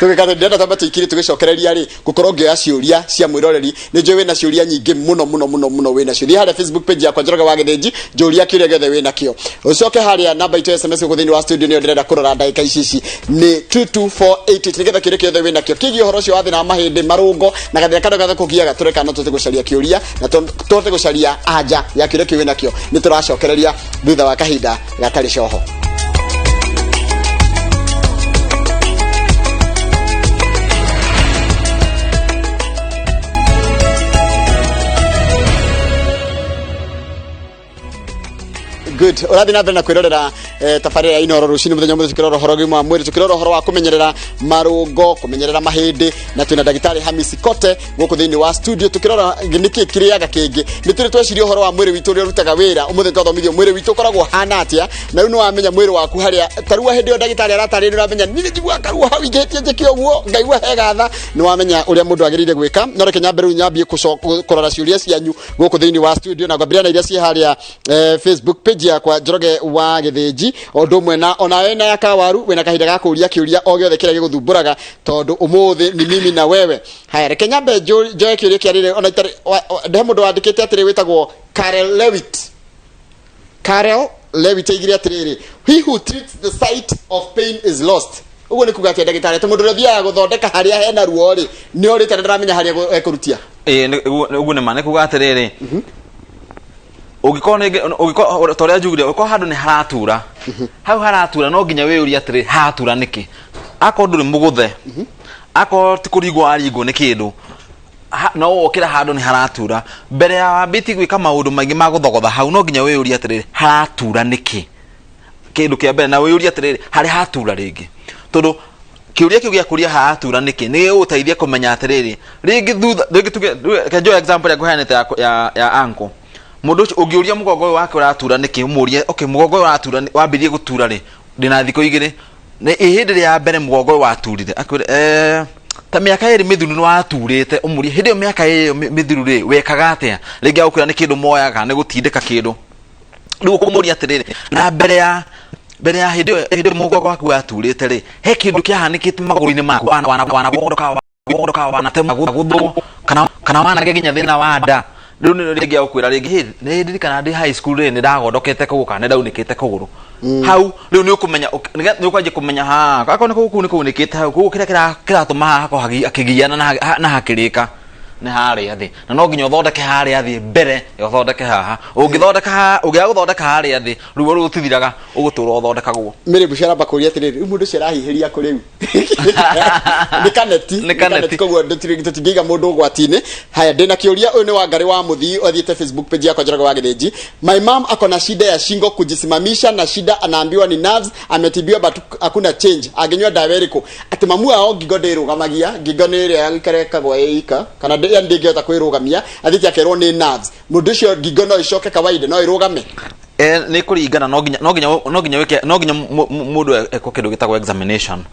Tũgĩkatha, ndĩrenda twambe tũikire tũgĩcokereria rĩ gũkorwo ngĩoya ciũria cia mwĩroreri. Nĩ njũĩ wĩna ciũria nyingĩ mũno mũno mũno mũno wĩna cio. Thiĩ harĩa Facebook page yakwa, Njoroge wa Gĩthĩnji, njũria kĩũria gĩothe wĩna kĩo. Ũcoke harĩa namba itũ ya SMS gũkũ thĩinĩ wa studio, nĩyo ndĩrenda kũrora ndagĩka ici nĩ 22488, nĩgetha kĩũria kĩothe wĩna kĩo kĩgiĩ ũhoro ũcio wa thĩna wa mahĩndĩ, marũngo na gathĩna karĩa gothe kũgiaga, tũreka no tũhote gũcaria kĩũria na tũhote gũcaria anja ya kĩũria kĩu wĩna kĩo. Nĩ tũracokereria thutha wa kahinda gatarĩ coho. Good, ũrathiĩ na mbere na kwĩrorera tabarĩra ya Inoro rũcinĩ mũthenya ũmũthĩ, tũkĩrora ũhoro ũgima wa mwĩrĩ, tũkĩrora ũhoro wa kũmenyerera marũngo, kũmenyerera mahĩndĩ, na twĩna ndagĩtarĩ Hamisi Kote gũkũ thĩinĩ wa studio, tũkĩrora nĩkĩ kĩrĩaga kĩngĩ. Nĩ tũrĩ tweciria ũhoro wa mwĩrĩ witũ ũrĩa ũrutaga wĩra. Ũmũthĩ twathomithio mwĩrĩ witũ ũkoragwo ũhana atĩa, na rĩu nĩ wamenya mwĩrĩ waku harĩa tarua. Hĩndĩ ĩyo ndagĩtarĩ aratarĩria, ũramenya niĩ njiguaga karuo hau, ingĩhĩtia njĩke ũguo ngaigua hegatha. Nĩ wamenya ũrĩa mũndũ agĩrĩire gwĩka. No reke nyambe rĩu nyambie kũrora ciũria cianyu gũkũ thĩinĩ wa studio, na ngwambĩrĩria na iria ciĩ harĩa Facebook page yakwa, Njoroge wa Gĩthĩnji, o ũndũ ũmwe na onawe na ya Kawaru. Wĩna kahinda ga kũũria kĩũria o gĩothe kĩrĩa gĩgũthumbũraga, tondũ ũmũthĩ ni mimi na wewe. Haya, reke nyambe njoe kĩũria kĩa rĩrĩ ona itarĩ ndehe. Mũndũ wandĩkĩte atĩrĩ wĩtagwo Karel Lewit. Karel Lewit aigire atĩrĩrĩ, "He who treats the site of pain is lost." Ũguo nĩ kuga atĩa, ndagĩtarĩ, atĩ mũndũ ũrĩa ũthiaga gũthondeka harĩa hena ruo rĩ, nĩ orĩte na ndaramenya harĩa ekũrutia? Ĩĩ, ũguo nĩ ma. Nĩ kuga atĩrĩrĩ, ũngĩkorwo ũngĩkorwo ta ũrĩa njugire, ũngĩkorwo handũ nĩ haratura, hau haratura no nginya wĩyũrie atĩrĩ, hatura nĩkĩ? Akorwo ndũrĩ mũgũthe, akorwo ti kũringwo waringwo nĩ kĩndũ, no wokĩra handũ nĩ haratura, mbere ya wambĩtie gwĩka maũndũ maingĩ ma gũthogotha hau, no nginya wĩyũrie atĩrĩrĩ, haratura nĩkĩ? Kĩndũ kĩa mbere, na wĩyũrie atĩrĩrĩ, harĩ hatura rĩngĩ? Tondũ Kĩũria kĩu gĩa kũria haratura nĩkĩ nĩ gĩgũgũteithia kũmenya atĩrĩrĩ, rĩngĩ thutha rĩngĩ tuge, reke njoe example ĩrĩa ngũheanĩte ya uncle. Mũndũ ũcio ũngĩũria mũgongo ũyũ wake ũratura nĩkĩ, ũmũrie, okay, mũgongo ũyũ ũratura wambirie gũtura rĩ? Ndĩna thikũ 2. Nĩ hĩndĩ ĩrĩa ya mbere mũgongo ũyũ waturire? Akwĩre, ta mĩaka 2 mĩthiru nĩ waturĩte. Ũmũrie, hĩndĩ ĩyo mĩaka ĩyo mĩthiru rĩ, wekaga atĩa? Rĩngĩ agũkwĩra nĩ kĩndũ moyaga, nĩ gũtindĩka kĩndũ. Rĩu ũkũmũria atĩrĩrĩ, na mbere ya hĩndĩ ĩyo, hĩndĩ ĩyo mũgongo waku waturĩte rĩ, he kĩndũ kĩahanĩkĩte magũrũ-inĩ maku, wanagondoka gondoka, wanatema gũthwo, kana wanagĩa nginya thĩna wa nda? Rĩu nĩ rĩngĩ agũkwĩra rĩngĩ, "Hĩ, nĩ ndirikana ndĩ high school rĩ, nĩ ndagondokete kũgũrũ kana nĩ ndaunĩkĩte kũgũrũ hau." Rĩu nĩ ũkũmenya, nĩ ũkwanjia kũmenya ha akorwo nĩ kũgũrũ kũu nĩ kũunĩkĩte hau, koguo kĩrĩa kĩratũma haha hakorwo hakĩgiana na hakĩrĩka nĩ harĩa thĩ, na no nginya ũthondeke harĩa thĩ mbere ya ũthondeke haha. Ũngĩthondeka haha, ũngĩaga gũthondeka harĩa thĩ, ruo rũu rũtithiraga, ũgũtũra ũthondekagwo. Mary Bushara kũria atĩrĩrĩ, rĩu mũndũ ũcio arahihĩria kũ rĩu? Nĩ kaneti. Nĩ kaneti. Koguo tũtingĩiga mũndũ ũgwati-inĩ. Haya, ndĩna kĩũria. Ũyũ nĩ Wangarĩ wa Mũthii, athiĩte Facebook page yakwa Njoroge wa Gĩthĩnji. My mom ako na shida ya shingo, kujisimamisha na shida, anaambiwa ni nerves, ametibiwa but hakuna change. Angĩnyua ndawa ĩrĩkũ? Atĩ mamu wao ngingo ndĩrũgamagia, ngingo nĩ ĩrĩa ĩkarekagwo ĩika kana yani ndĩngĩhota kwĩrũgamia, athiĩte akerwo nĩ nerves. Mũndũ ũcio ngingo no ĩcoke kawaida, no ĩrũgame? Nĩ kũringana, no nginya wĩke, no nginya mũndũ ekwo kĩndũ gĩtagwo examination,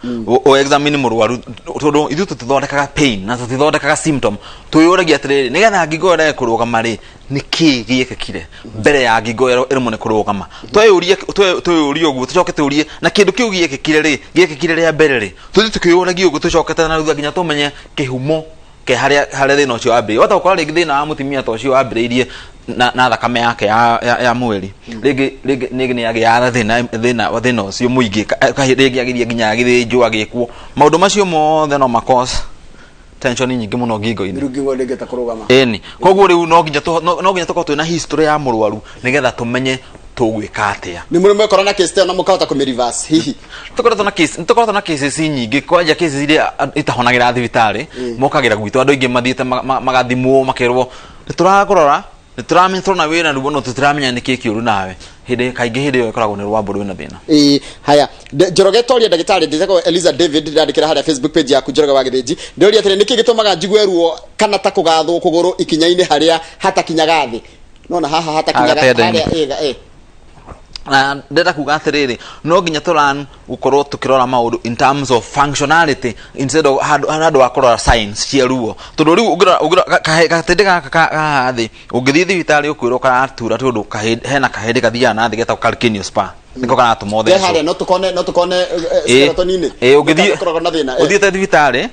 o examine mũrwaru, tondũ ithuĩ tũtithondekaga pain na tũtithondekaga symptom. Twĩyũragia atĩrĩrĩ, nĩgetha ngingo ĩyo ĩrege kũrũgama rĩ, nĩ kĩĩ gĩekĩkire mbere ya ngingo ĩyo ĩremwo nĩ kũrũgama? Tweyũrie ũguo, tũcoke tũrie, na kĩndũ kĩu gĩekĩkire rĩ, gĩekĩkire rĩa mbere rĩ? Tũthiĩ tũkĩyũragia ũguo, tũcokete na thutha nginya tũmenye kĩhumo ke harĩa thĩna ũcio wambĩrĩirie. Wahota gũkora rĩngĩ thĩna wa mũtumia ta ũcio wambĩrĩirie na thakame yake ya mweri. Rĩngĩ nĩ agĩaga thĩna ũcio mũingĩ, rĩngĩ agĩthiĩ nginya agĩthĩnjwo, agĩkwo maũndũ macio mothe, no ma cause tension nyingĩ mũno ngingo-inĩ. Rĩu ngingo ndĩngĩhota kũrũgama. Ĩni, koguo rĩu no nginya tũkorwo twĩna history ya mũrwaru nĩgetha tũmenye tũgwĩka atĩa. Nĩ mũrĩ mwekora na case ta ĩyo na mũkahota kũmĩ reverse hihi? Tũkoretwo na cases nyingĩ, kwanja cases iria itahonagĩra thibitarĩ, mokagĩra gwitũ. Andũ aingĩ mathiĩte magathimwo, makerwo nĩ tũrakũrora, nĩ tũramenya, tũrona wĩna ruo, no tũtiramenya nĩ kĩĩ kĩũru nawe. Hĩndĩ kaingĩ hĩndĩ ĩyo ĩkoragwo nĩ rwambo rwĩna thĩna. Ĩĩ, haya. Njoroge toria ndagĩtarĩ, ndĩtagwo Eliza David, ndandĩkĩra harĩa Facebook page yaku Njoroge wa Gĩthĩnji. Ndĩroria atĩrĩ, nĩkĩ gĩtũmaga njigue ruo kana ta kũgathwo kũgũrũ ikinya-inĩ harĩa hatakinyaga thĩ? Nona haha hatakinyaga Hagatenda-inĩ. harĩa ĩga. Na ndĩrenda kuga atĩrĩrĩ, no nginya tũran gũkorwo tũkĩrora maũndũ in terms of functionality instead of handũ wa kũrora signs cia ruo, tondũ rĩu ũngĩrora gatĩndĩ gaka haha thĩ, ũngĩthiĩ thibitarĩ ũkwĩrwo karatura tondũ hena kahĩndĩ gathiaga na thĩ getagwo calcaneal spur, nĩko karatũma Ke ũthecwo. Harĩa no tũkone skeleton-inĩ. Ĩĩ, ũngĩthiĩ Gakoragwo na thĩna. Ũthiĩte thibitarĩ,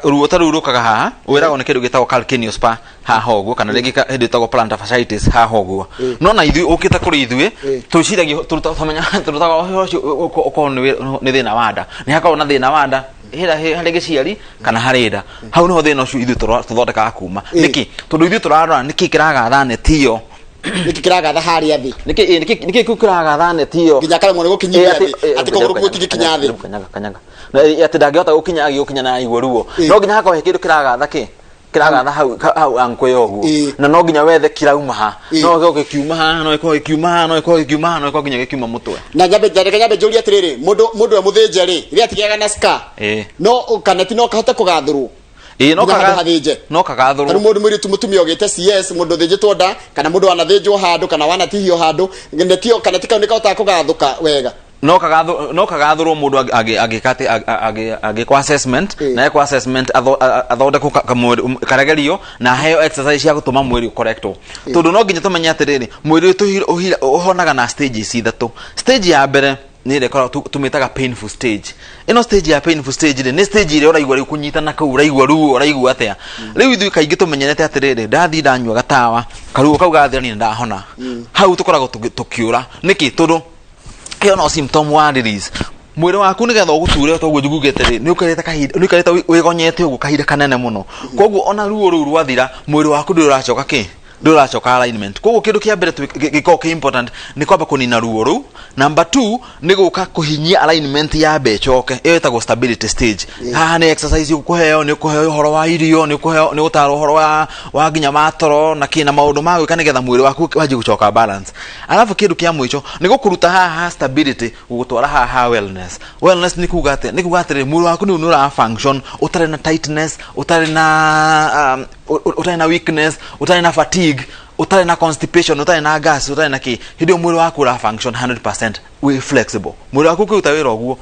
ruo ta rũu rũkaga haha, wĩragwo nĩ kĩndũ gĩtagwo calcaneal spur haha ũguo, kana rĩngĩ hĩndĩ ĩtagwo plantar fasciitis haha ũguo. No na ithuĩ ũkĩte kũrĩ ithuĩ, twĩciragia tũrutaga ũhoro ũcio ũkorwo nĩ thĩna wa nda, nĩ hakoragwo na thĩna wa nda harĩ gĩciari kana harĩ nda. Hau nĩho thĩna ũcio ithuĩ tũthondekaga kuma. Nĩkĩ? Tondũ ithuĩ tũrarora nĩkĩ kĩragatha neti ĩyo. Nĩkĩ kĩragatha harĩa thĩ? Nĩkĩ kĩu kĩragatha neti ĩyo nginya karemwo nĩ gũkinyithia thĩ, atĩ kũgũrũ gũtingĩkinya thĩ? Kanyaga, kanyaga. Na atĩ ndangĩhota gũkinya, agĩgũkinya na aigua ruo. No nginya hakorwo he kĩndũ kĩragatha, kĩ kĩragatha hau ankũ ĩyo ũguo. Na no nginya wethe kĩrauma ha. No gĩkorwo gĩkiuma haha, no gĩkorwo gĩkiuma haha, no gĩkorwo gĩkiuma haha, no gĩkorwo nginya gĩkiuma mũtwe. Na reke nyambe njũrie atĩrĩrĩ, mũndũ e mũthĩnje rĩ, rĩrĩa atigĩaga na scar, no kaneti no kahote kũgathũrwo Ĩĩ, no nginya handũ hathĩnje? No kagathũrwo. Tarĩu mũndũ mũirĩtu, mũtumia ũgĩte CS, mũndũ ũthĩnjĩtwo nda, kana mũndũ wanathĩnjwo handũ kana wanatihio handũ, netio kaneti kau nĩ kahotaga kũgathũka wega? No kagathũrwo mũndũ angĩka atĩ angĩkwo assessment, na ekwo assessment athondekwo karegerio na aheo exercise cia gũtũma mwĩrĩ ũkorektwo, tondũ no nginya tũmenye atĩrĩrĩ, mwĩrĩ ũyũ ũhonaga na stages ithatũ. Stage ya mbere nĩ ĩrĩa ĩkoragwo tũmĩtaga painful stage. Ĩno stage ya painful stage rĩ, nĩ stage ĩrĩa ũraigua rĩu kũnyitana kũu, ũraigua ruo, ũraigua atĩa. Rĩu ithuĩ kaingĩ tũmenyerete atĩrĩrĩ, ndathiĩ ndanyua gatawa, karuo kau gathira, niĩ ndahona. Hau tũkoragwo tũkĩũra nĩkĩ? Tondũ ĩyo no symptom wa release. Mwĩrĩ waku nĩgetha ũgũture toguo njugugĩte rĩ, nĩ ũkarĩte kahinda, nĩ ũikarĩte wĩgonyete ũguo kahinda kanene mũno, koguo ona ruo rũu rwathira, mwĩrĩ waku ndũrĩ ũracoka kĩ. Ndũracoka alignment. Koguo kĩndũ kĩa mbere gĩkoragwo kĩ important nĩ kwamba kũnina ruo rũu. Number 2 nĩ gũka kũhinyia alignment ya mbe ĩcoke. Ĩyo ĩtagwo stability stage. Haha nĩ exercise ũkũheo, nĩ ũkũheo ũhoro wa irio, nĩ ũkũheo, nĩ ũgũtarwo ũhoro wa nginya wa toro na kĩ na maũndũ ma gwĩka nĩgetha mwĩrĩ waku wanjie gũcoka balance. Alafu kĩndũ kĩa mũico nĩ gũkũruta haha ha stability gũgũtwara haha ha wellness. Wellness nĩ kuga atĩa? Nĩ kuga atĩrĩrĩ, mwĩrĩ waku nĩ ũra function ũtarĩ na tightness, ũtarĩ na ũtarĩ na weakness, ũtarĩ na fatigue, ũtarĩ na constipation, ũtarĩ na gas, ũtarĩ na kĩ. Hĩndĩ ĩyo mwĩrĩ waku ũra function 100%, wĩ flexible. Mwĩrĩ waku ũkĩruta wĩra ũguo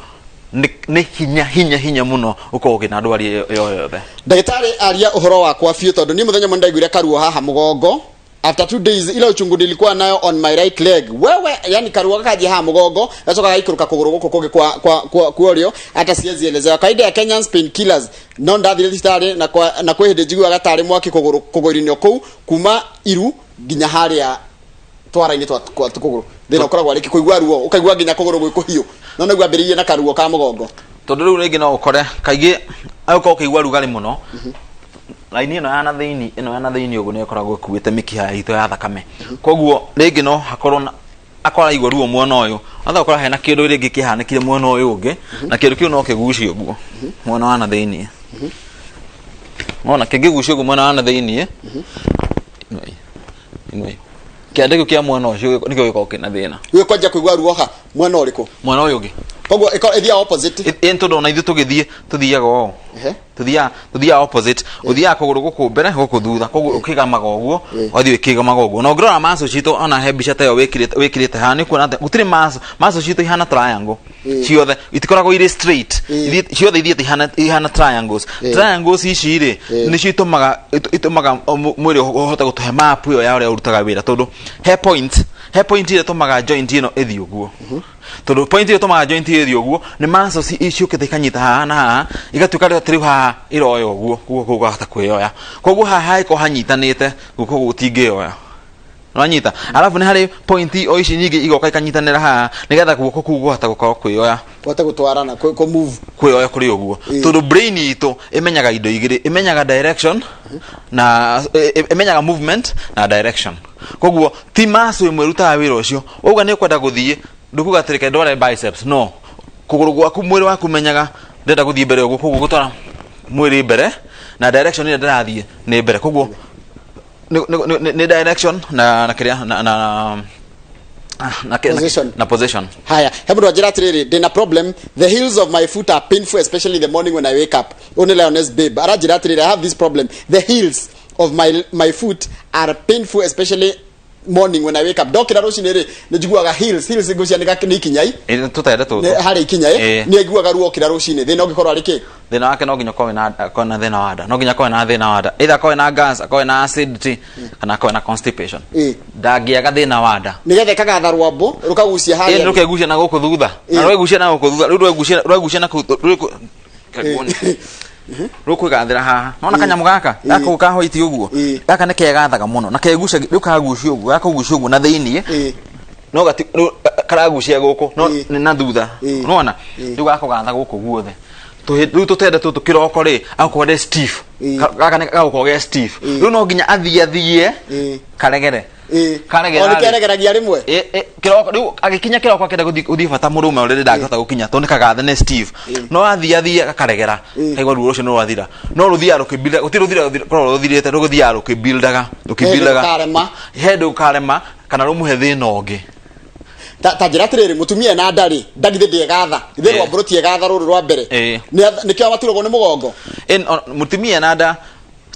nĩ hinya hinya hinya mũno ũkorwo ũkĩna ndwari ĩyo yothe. Ndagĩtarĩ, aria ũhoro wakwa biũ, tondũ niĩ mũthenya ũmwe ndaiguire karuo haha mũgongo. After 2 days, ile uchungu nilikuwa nayo on my right leg, wewe, yani karuo gakanjia haha mũgongo, gacoka gaikũrũka kũgũrũ gũkũ kũngĩ kwa kuorio, hata siwezi elezewa. Kawaida ya Kenyans, painkillers. No ndathire thibitarĩ na kwĩ hĩndĩ njiguaga tarĩ mwaki kũgũrũ, kũgũrũ-inĩ kũu, kuma iru nginya harĩa twara-inĩ twa kwa kũgũrũ. Thĩna ũkoragwo arĩ kũigua ruo, ũkaigua nginya kũgũrũ gwĩ kũhiũ, no nĩguo ambĩrĩirie na karuo ka mũgongo. Tondũ rĩu rĩngĩ no ũkore kaingĩ agĩkorwo ũkĩigua rugarĩ mũno, raini ĩno ya na thĩinĩ, ĩno ya na thĩinĩ ũguo, nĩ ĩkoragwo ĩkuĩte mĩkiha itũ ya thakame. Koguo rĩngĩ no hakorwo na akorwo araigua ruo mwena ũyũ, atha gũkorwo hena kĩndũ rĩngĩ kĩhanĩkire mwena ũyũ ũngĩ, na kĩndũ kĩu no kĩgucie ũguo mwena wa na thĩinĩ. Wona kĩngĩgucio ũguo mwena wa na thĩinĩ, ĩno kĩande kĩu kĩa mwena ũcio nĩkĩo gĩkoragwo kĩna thĩna. Gwĩ kwanjia kũigua ruo ha mwena ũrĩkũ? Mwena ũyũ ũngĩ. Koguo ĩthiaga opposite. Ĩ tondũ ona ithuĩ tũgĩthiĩ tũthiaga ũũ. Tũthiaga opposite, ũthiaga kũgũrũ gũkũ mbere, gũkũ thutha, koguo ũkĩgamaga ũguo, ũgathiĩ ũkĩgamaga ũguo. Na ũngĩrora muscle citũ, ona he mbica ta ĩyo wĩkĩrĩte haha, nĩ kuona atĩ gũtirĩ muscle, muscle citũ ihana triangle. Ciothe itikoragwo irĩ straight. Ciothe ithiĩte ihana triangles. Triangles ici rĩ, nĩcio itũmaga mwĩrĩ ũhote gũtũhe map ĩyo ya ũrĩa ũrutaga wĩra, tondũ he point ĩrĩa ĩtũmaga joint ĩno ĩthiĩ ũguo. Tondũ point ĩyo ĩtũmaga joint ĩyo ĩthiĩ ũguo nĩ muscles ciũkĩte ikanyita haha na haha, igatuĩka rĩu atĩ rĩu haha ĩroya ũguo, koguo kũu gũkahota kwĩyoya. Koguo haha hangĩkorwo hanyitanĩte, guoko gũtingĩyoya. Wanyita? Alafu nĩ harĩ point o ici nyingĩ igoka ikanyitanĩra haha nĩgetha guoko kũu gũhota gũkorwo kwĩyoya. Kũhote gũtwarana, kũ move. Kwĩyoya kũrĩ ũguo. Tondũ brain itũ ĩmenyaga indo igĩrĩ, ĩmenyaga direction na ĩmenyaga movement na direction. Koguo ti muscle ĩmwe ĩrutaga wĩra ũcio. Ũguo nĩ ũkwenda gũthiĩ, ndũkuga atĩ reke ndware biceps, no kũgũrũ gwaku, mwĩrĩ waku menyaga ndĩrenda gũthiĩ mbere ũguo, koguo gũtwara mwĩrĩ mbere na direction ĩrĩa ndĩrathiĩ nĩ mbere. Koguo nĩ direction na kĩrĩa na Position. Na position. Haya, he mũndũ anjĩra atĩrĩrĩ, "Ndĩna problem, the heels of my foot are painful, especially in the morning when I wake up." Ũyũ nĩ Lioness Babe aranjĩra atĩrĩrĩ, "I have this problem, the heels of my foot are painful, especially morning when I wake up." Ndokĩra rũcinĩ rĩ, nĩ njiguaga heels ngũcia nĩ ikinyai. Ĩ, tũtende tũtũ. Harĩa ikinya ĩ. Nĩ aiguaga ruo okĩra rũcinĩ. Thĩna ũngĩkorwo arĩ kĩ? Thĩna wake no nginya ũkorwo na thĩna wa nda, no nginya akorwo na thĩna wa nda, either akorwo na gas, akorwo na acidity, kana akorwo na constipation. Ndangĩaga thĩna wa nda. Nĩgetha ĩkagatha rwambũ rũkagucia ĩ harĩa. Rũkegucia na gũkũ thutha na rwegucia na gũkũ thutha, rĩu rwegucia na kũu rũkwĩgathĩra haha. Nona kanyamũ gaka gaka ka white ũguo, gaka nĩ kegathaga mũno na kegucia, rĩu kagucia ũguo, gakagucia ũguo na thĩiniĩ, no gati rĩu karagucia gũkũ no nĩ na thutha. Nona rĩu gakũgatha gũkũ guothe. Rĩu tũtende tũtũ kĩroko rĩ, agakorwo arĩ stiff. Gaka nĩ gagũkorwo ge stiff. Rĩu no nginya athiĩ athiĩ karegere. Karegera O nĩ rĩ. keregeragia rĩmwe. Ĩ, kĩroko rĩu agĩkinya kĩroko akĩenda gũthiĩ bata mũrũme ũrĩrĩ, ndangĩhota gũkinya tondũ nĩ kagathe, nĩ stiff. No athiĩ athiĩ gakaregera, kaigua ruo rũcio nĩ rwathira, no rũthiaga rũkĩbuilda, gũtirĩ rũthira rũkoragwo rũthirĩte, rũgĩthiaga rũkĩbuildaga rũkĩbuildaga. Rũkarema. He hĩndĩ rũkarema kana rũmũhe thĩna ũngĩ. Ta njĩra atĩrĩrĩ, mũtumia ena nda rĩ, nda githĩ ndĩegatha? Githĩ rwambũ rũtiegatha rũrũ rwa mbere? Nĩkĩo maturagwo nĩ mũgongo. Mũtumia ena nda,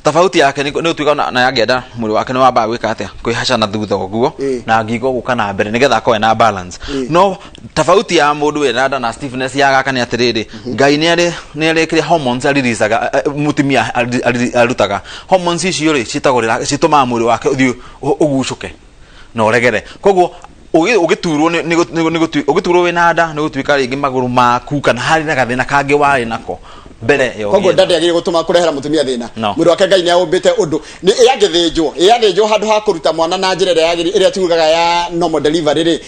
tofauti yake nĩ gũtuĩka na yangĩenda mwĩrĩ wake nĩ wambaga gwĩka atĩa, kwĩhaca na thutha ũguo na ngingo gũka na mbere nĩgetha akorwo na balance. No tofauti ya mũndũ wĩna nda na stiffness ya gaka nĩ atĩrĩrĩ, Ngai nĩ arĩ kĩrĩa hormones ariricaga, mũtumia arutaga hormones icio rĩ, ciĩtagwo citũmaga mwĩrĩ wake ũthiĩ ũgucũke na ũregere. Koguo ũgĩturwo ũgĩturwo wĩna nda, nĩ gũtuĩka rĩngĩ magũrũ maku kana harĩ na gathĩna kangĩ warĩ nako mbere ya Koguo ũgĩe nda ndĩagĩrĩire gũtũma kũrehera mũtumia thĩna. No. Mwĩrĩ wake Ngai nĩ aũmbĩte ũndũ nĩ ĩangĩthĩnjwo, ĩathĩnjwo handũ ha kũruta mwana na njĩra ĩrĩa yagĩrĩire, ĩrĩa tugaga ya normal delivery rĩ,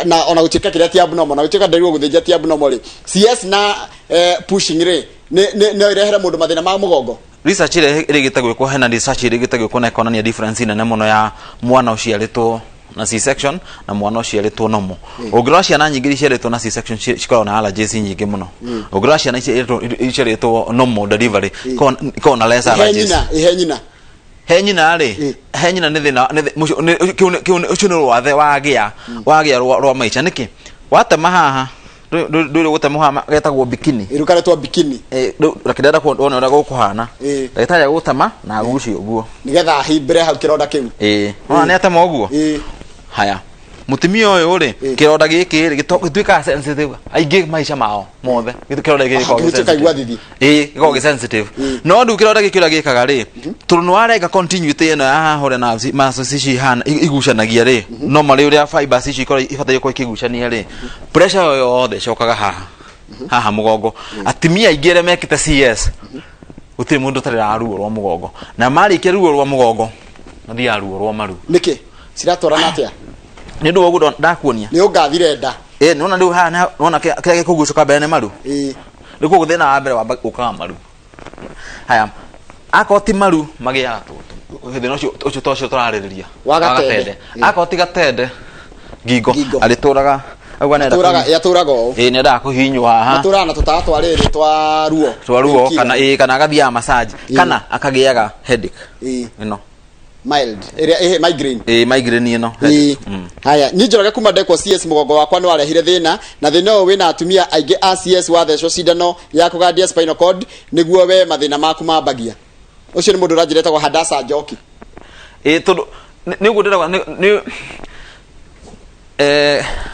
na ona gũtuĩka kĩrĩa ti abnormal, na gũtuĩka ndagĩrĩirwo gũthĩnja ti abnormal rĩ, CS na pushing rĩ, no ĩrehere mũndũ mathĩna ma mũgongo. Research ĩrĩa ĩrĩgĩte gwĩkwo, hena research ĩrĩgĩte gwĩkwo na ĩkonania difference nene mũno ya mwana ũciarĩtwo na C-section na mwana ũciarĩtwo normal. Ũngĩrora ciana nyingĩ iria iciarĩtwo na C-section cikoragwo na allergies nyingĩ mũno. Ũngĩrora ciana icio iciarĩtwo normal delivery, ikoragwo na less Ihe allergies. Nyina ihe nyina. He nyina rĩ, he nyina nĩ thĩna nĩ kĩu nĩ rwathe wagĩa rwa maica. Nĩkĩ watema haha ndũrĩ gũtemwo haha getagwo bikini. Iruka retwo bikini. Eh, rĩu reke ndĩrenda kuona ũrĩa gũkũhana. Ndagĩtarĩ agũtema na agucie ũguo. Nigetha ahimbĩre hau kĩronda kĩu. Ĩĩ, ona nĩ atema ũguo. Haya, mũtumia ũyũ rĩ, kĩronda gĩkĩ rĩ gĩtuĩkaga sensitive aingĩ maica mao mothe. Kĩronda gĩkĩ gĩkoragwo gĩ Kĩhuti ũkaigua sensitive. thithi. Ĩĩ, gĩkoragwo gĩ sensitive, no rĩu kĩronda gĩkĩ ũrĩa gĩkaga rĩ, tondũ nĩ warenga continuity ĩno ya haha ũrĩa nerves muscles ici ihana igucanagia rĩ, no marĩ ũrĩa fibers ici ikoragwo ibataire gũkorwo ikĩgucania rĩ, pressure ĩyo yothe ĩcokaga haha mũgongo. Atumia aingĩ arĩa mekĩte CS, gũtirĩ mũndũ ũtarĩ na ruo rwa mũgongo, na marĩkia ruo rwa mũgongo mathiaga ruo rwa maru. Nĩkĩ ciratwarana atĩa? Nĩ ũndũ wa ũguo ndakuonia. Nĩ ũngathire nda. Ĩ, nĩwona rĩu haha nĩwona kĩrĩa gĩkũgucũka mbere nĩ maru. Rĩu koguo thĩna wa mbere wamba ũkaga maru. Haya, akorwo ti maru magĩaga tũtũ thĩna ũcio to ũcio tũrarĩrĩria. Wa gatende. Akorwo ti gatende, ngingo. Ngingo. Arĩtũraga auga nĩenda Yatũraga ũũ. Ĩ, nĩendaga kũhihinywo haha. Matũraga na tũtawa twa rĩrĩ twa ruo. Twa ruo. Painkiller. Kana ĩ, kana agathiaga massage, kana akagĩaga headache ĩno. Mild ĩrĩa ĩhe migraine. Ĩ, migraine ĩno. Haya, niĩ Njoroge kuma ndekwo CS mũgongo wakwa nĩ warehire thĩna, na thĩna ũyũ wĩna atumia aingĩ a CS. Wathecwo cindano ya kũgandia spinal cord nĩguo we mathĩna maku mambagia. Ũcio nĩ mũndũ ũranjĩra etagwo Hadasa Njoki. Ĩ, tondũ nĩ ũguo ndĩrauga nĩ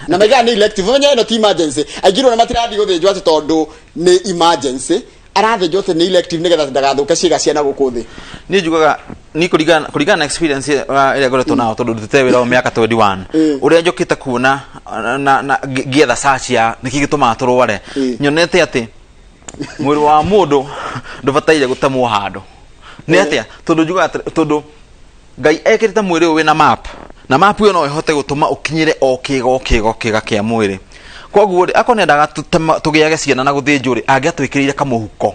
Na maigaga nĩ elective. Ũmenye ĩno ti emergency. Aingĩ rĩu matirathiĩ gũthĩnjwo atĩ tondũ nĩ emergency, arathĩnjwo atĩ nĩ elective nĩgetha ndagathũke ciĩga cia na gũkũ thĩ. Niĩ njugaga ni kũringana na experience ĩrĩa ngoretwo nayo, tondũ ndutĩte wĩra wa mĩaka 21, ũrĩa njũkĩte kuona na ngĩetha search ya nĩkĩ gĩtũmaga tũrware, nyonete atĩ mwĩrĩ wa mũndũ ndũbataire gũtemwo handũ. Nĩ atĩa? Tondũ njugaga tondũ Ngai ekĩrĩte mwĩrĩ ũyũ wĩna map, na map ĩyo no ĩhote gũtũma ũkinyĩre o kĩga o kĩga o kĩga kĩa mwĩrĩ. Koguo rĩ, akorwo nĩendaga tũgĩage ciana na gũthĩnjwo rĩ, angĩatwĩkĩrĩire kamũhuko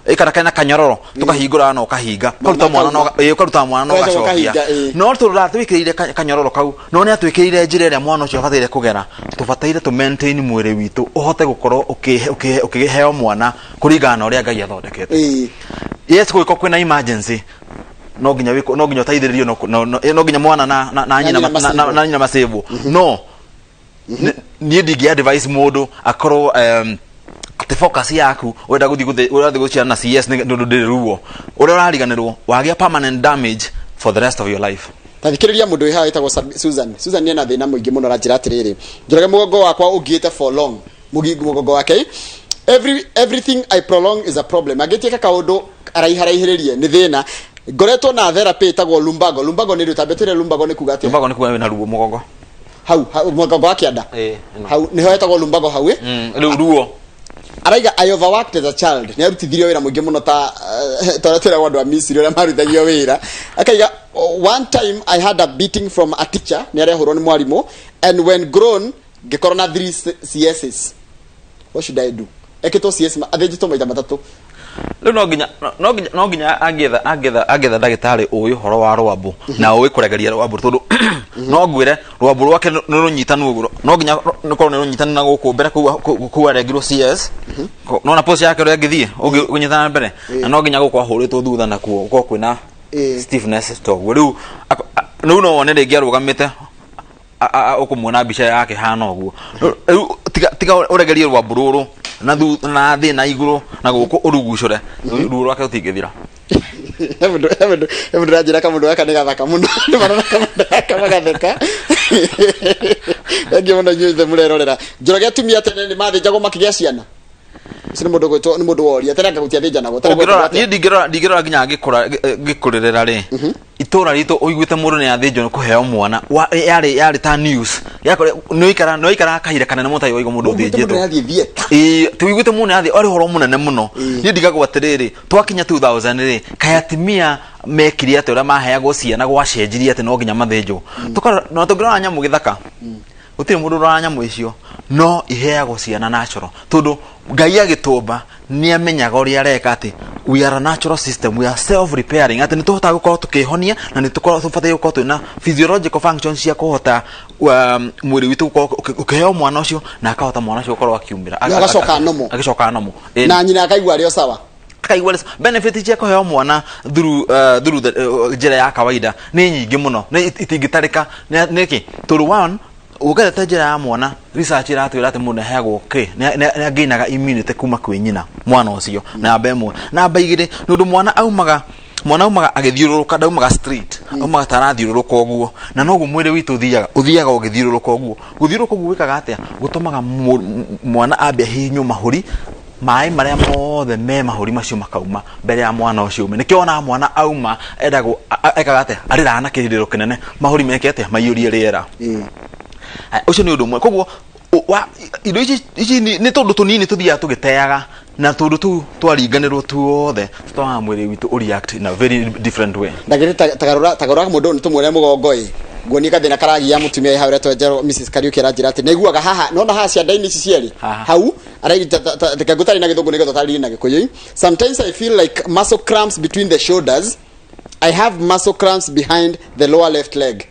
ĩ, kana kena kanyororo tũkahingũra na ũkahinga, ũkaruta mwana na ĩ, ũkaruta mwana na Ũgacoka ũgacokia. ũkahinga, ĩ. No tondũ ndatwĩkĩrĩire kanyororo kau, no nĩ atwĩkĩrĩire njĩra ĩrĩa mwana ũcio abataire kũgera. Tũbataire tũ maintain mwĩrĩ witũ ũhote gũkorwo ũkĩheo mwana kũringana na ũrĩa Ngai athondekete. Yes, kũngĩkorwo kwĩna emergency, no nginya wĩkwo, no nginya ũteithĩrĩrio, no nginya mwana na nyina nyina macĩvwo. Na nyina macĩvwo. No niĩ ndingĩ advise mũndũ akorwo atĩ focus yaku ũrenda gũthiĩ ũrathiĩ gũciara na CS nĩ ũndũ ndĩrĩ ruo. Ũrĩa ũrariganĩrwo wagĩa permanent damage for the rest of your life. Ta thikĩrĩria mũndũ wĩ haha wĩtagwo Susan. Susan nĩ ena thĩna mũingĩ mũno. Aranjĩra atĩrĩrĩ, Njoroge, mũgongo wakwa ũngiĩte for long. Mũgongo wake, everything I prolong is a problem. Angĩtiĩka kaũndũ araiharaihĩrĩrie nĩ thĩna. Ngoretwo na therapy ĩtagwo lumbago. Lumbago nĩ rĩu tambia twĩre lumbago nĩ kuga atĩa? Lumbago nĩ kuga wĩna ruo mũgongo. Hau mũgongo wa kĩanda. Ĩ, ĩno. Hau nĩho hetagwo lumbago hau, ĩ. Rĩu ruo. Araiga, "I overworked as a child." Nĩ arutithirio wĩra mũingĩ mũno ta ta ũrĩa twĩragwo andũ a Misiri ũrĩa marutithagio wĩra. Akaiga, "Oh, one time I had a beating from a teacher." Nĩ arehũrwo nĩ mwarimũ. "And when grown ngĩkorwo na three CSs. What should I do?" Ekĩtwo CS, athĩnjĩtwo maita matatũ. Rĩu no nginya angĩetha ndagĩtarĩ ũĩ ũhoro wa rwambũ na ũĩ kũregeria rwambũ, tondũ no ngwĩre rwambũ rwake nĩ rũnyitanu ũguo, no nginya rũkorwo nĩ rũnyitanu na gũkũ mbere kũu arengirwo CS. Nona pose yake ũrĩa angĩthiĩ ũngĩnyitana na mbere, na no nginya gũkũ ahũrĩtwo thutha nakuo gũkorwo kwĩna stiffness toguo. Rĩu rĩu no wone rĩngĩ arũgamĩte ũkũmuona mbica yake hana ũguo. Rĩu tiga ũregerie rwambũ rũrũ na na thĩ na igũrũ na gũkũ ũrugucũre, ruo rwake rũtingĩthira. He mũndũ ũranjĩra kamũndũ gaka nĩ gathaka mũno. Andũ marona kamũndũ gaka magatheka. Thengiũ mũno inyuĩ ithe mũrerorera. Njoroge, atumia tene nĩ mathĩnjagwo makĩgĩa ciana? Ũcio nĩ mũndũ gwĩtwo, nĩ mũndũ woria tene anga gũtiathĩnjanagwo tene. Ũngĩrora Gwetagwo atĩa? Niĩ ndingĩrora nginya ngĩkũra, ngĩkũrĩrĩra rĩ, itũra ritũ ũiguĩte mũndũ nĩ athĩnjwo nĩ kũheo mwana yarĩ ta news. Nĩ waikaraga kahinda kanene mũno ũtarĩ waigua mũndũ Ũguĩte mũndũ ũthĩnjĩtwo. nĩathiĩ theatre. Ĩĩ, tũiguĩte mũndũ nĩathiĩ arĩ ũhoro mũnene mũno. Niĩ ndigagwo atĩrĩrĩ, twakinya 2000 rĩ, kaĩ atumia mekire atĩa? Ũrĩa maheagwo ciana gwacenjirie atĩ no nginya mathĩnjwo? Tũkarora na tũngĩrora nyamũ gĩthaka, gũtirĩ mũndũ ũrora nyamũ icio, no iheagwo ciana natural, tondũ Ngai agĩtũmba nĩ amenyaga ũrĩa areka atĩ We are a natural system, we are self repairing, atĩ nĩ tũhotaga gũkorwo tũkĩhonia na nĩ tũkorwo tũbataire gũkorwo twĩna physiological functions cia kũhota mwĩrĩ witũ gũkorwo ũkĩheo mwana ũcio na akahota mwana ũcio gũkorwo akiumĩra. Na agacoka normal. Agĩcoka normal. Na nyina akaigua arĩ o sawa. Akaigua benefit cia kũheo mwana through the njĩra ya kawaida nĩ nyingĩ mũno, nĩ itingĩtarĩka. Nĩkĩ? Tondũ one, ũgerete njĩra ya mwana, research ĩratwĩra atĩ mũndũ nĩaheagwo kĩ, nĩangainaga immunity kuma kwĩ nyina mwana ũcio. Namba ĩmwe. Namba igĩrĩ, nĩ ũndũ mwana aumaga agĩthiũrũrũka, ndaumaga straight, aumaga ta arathiũrũrũka ũguo, na noguo mwĩrĩ witũ ũthiaga ũgĩthiũrũrũka ũguo. Gũthiũrũrũka ũguo gwĩkaga atĩa? Gũtũmaga mwana ambe ahihinywo mahũri, maĩ marĩa mothe me mahũri macio makauma mbere ya mwana ũcio ume. Nĩkĩo wonaga mwana auma endagwo ekaga atĩa? Arĩraga na kĩrĩrĩro kĩnene, mahũri meke atĩa? Maiyũrie rĩera. Aya, ũcio nĩ ũndũ ũmwe. Koguo indo ici nĩ tũndũ tũnini tũthiaga tũgĩteaga, na tũndũ tũu twaringanĩrwo tuothe tũtũmaga mwĩrĩ witũ ũ react in a very different way. Ndagĩrĩ, tagarũra mũndũ ũyũ tũmuone mũgongo ĩ, nguonie gathĩna karagia mũtumia ĩ hau ũretwo Njerũ Mrs Kariuki. Aranjĩra atĩ nĩaiguaga haha, nona haha cianda-inĩ ici cierĩ. Haha. Hau reke ngũtarĩrie na Gĩthũngũ nĩgetha ũtarĩrie na Gĩkũyũ. "Sometimes I feel like muscle cramps between the shoulders. I have muscle cramps behind the lower left leg."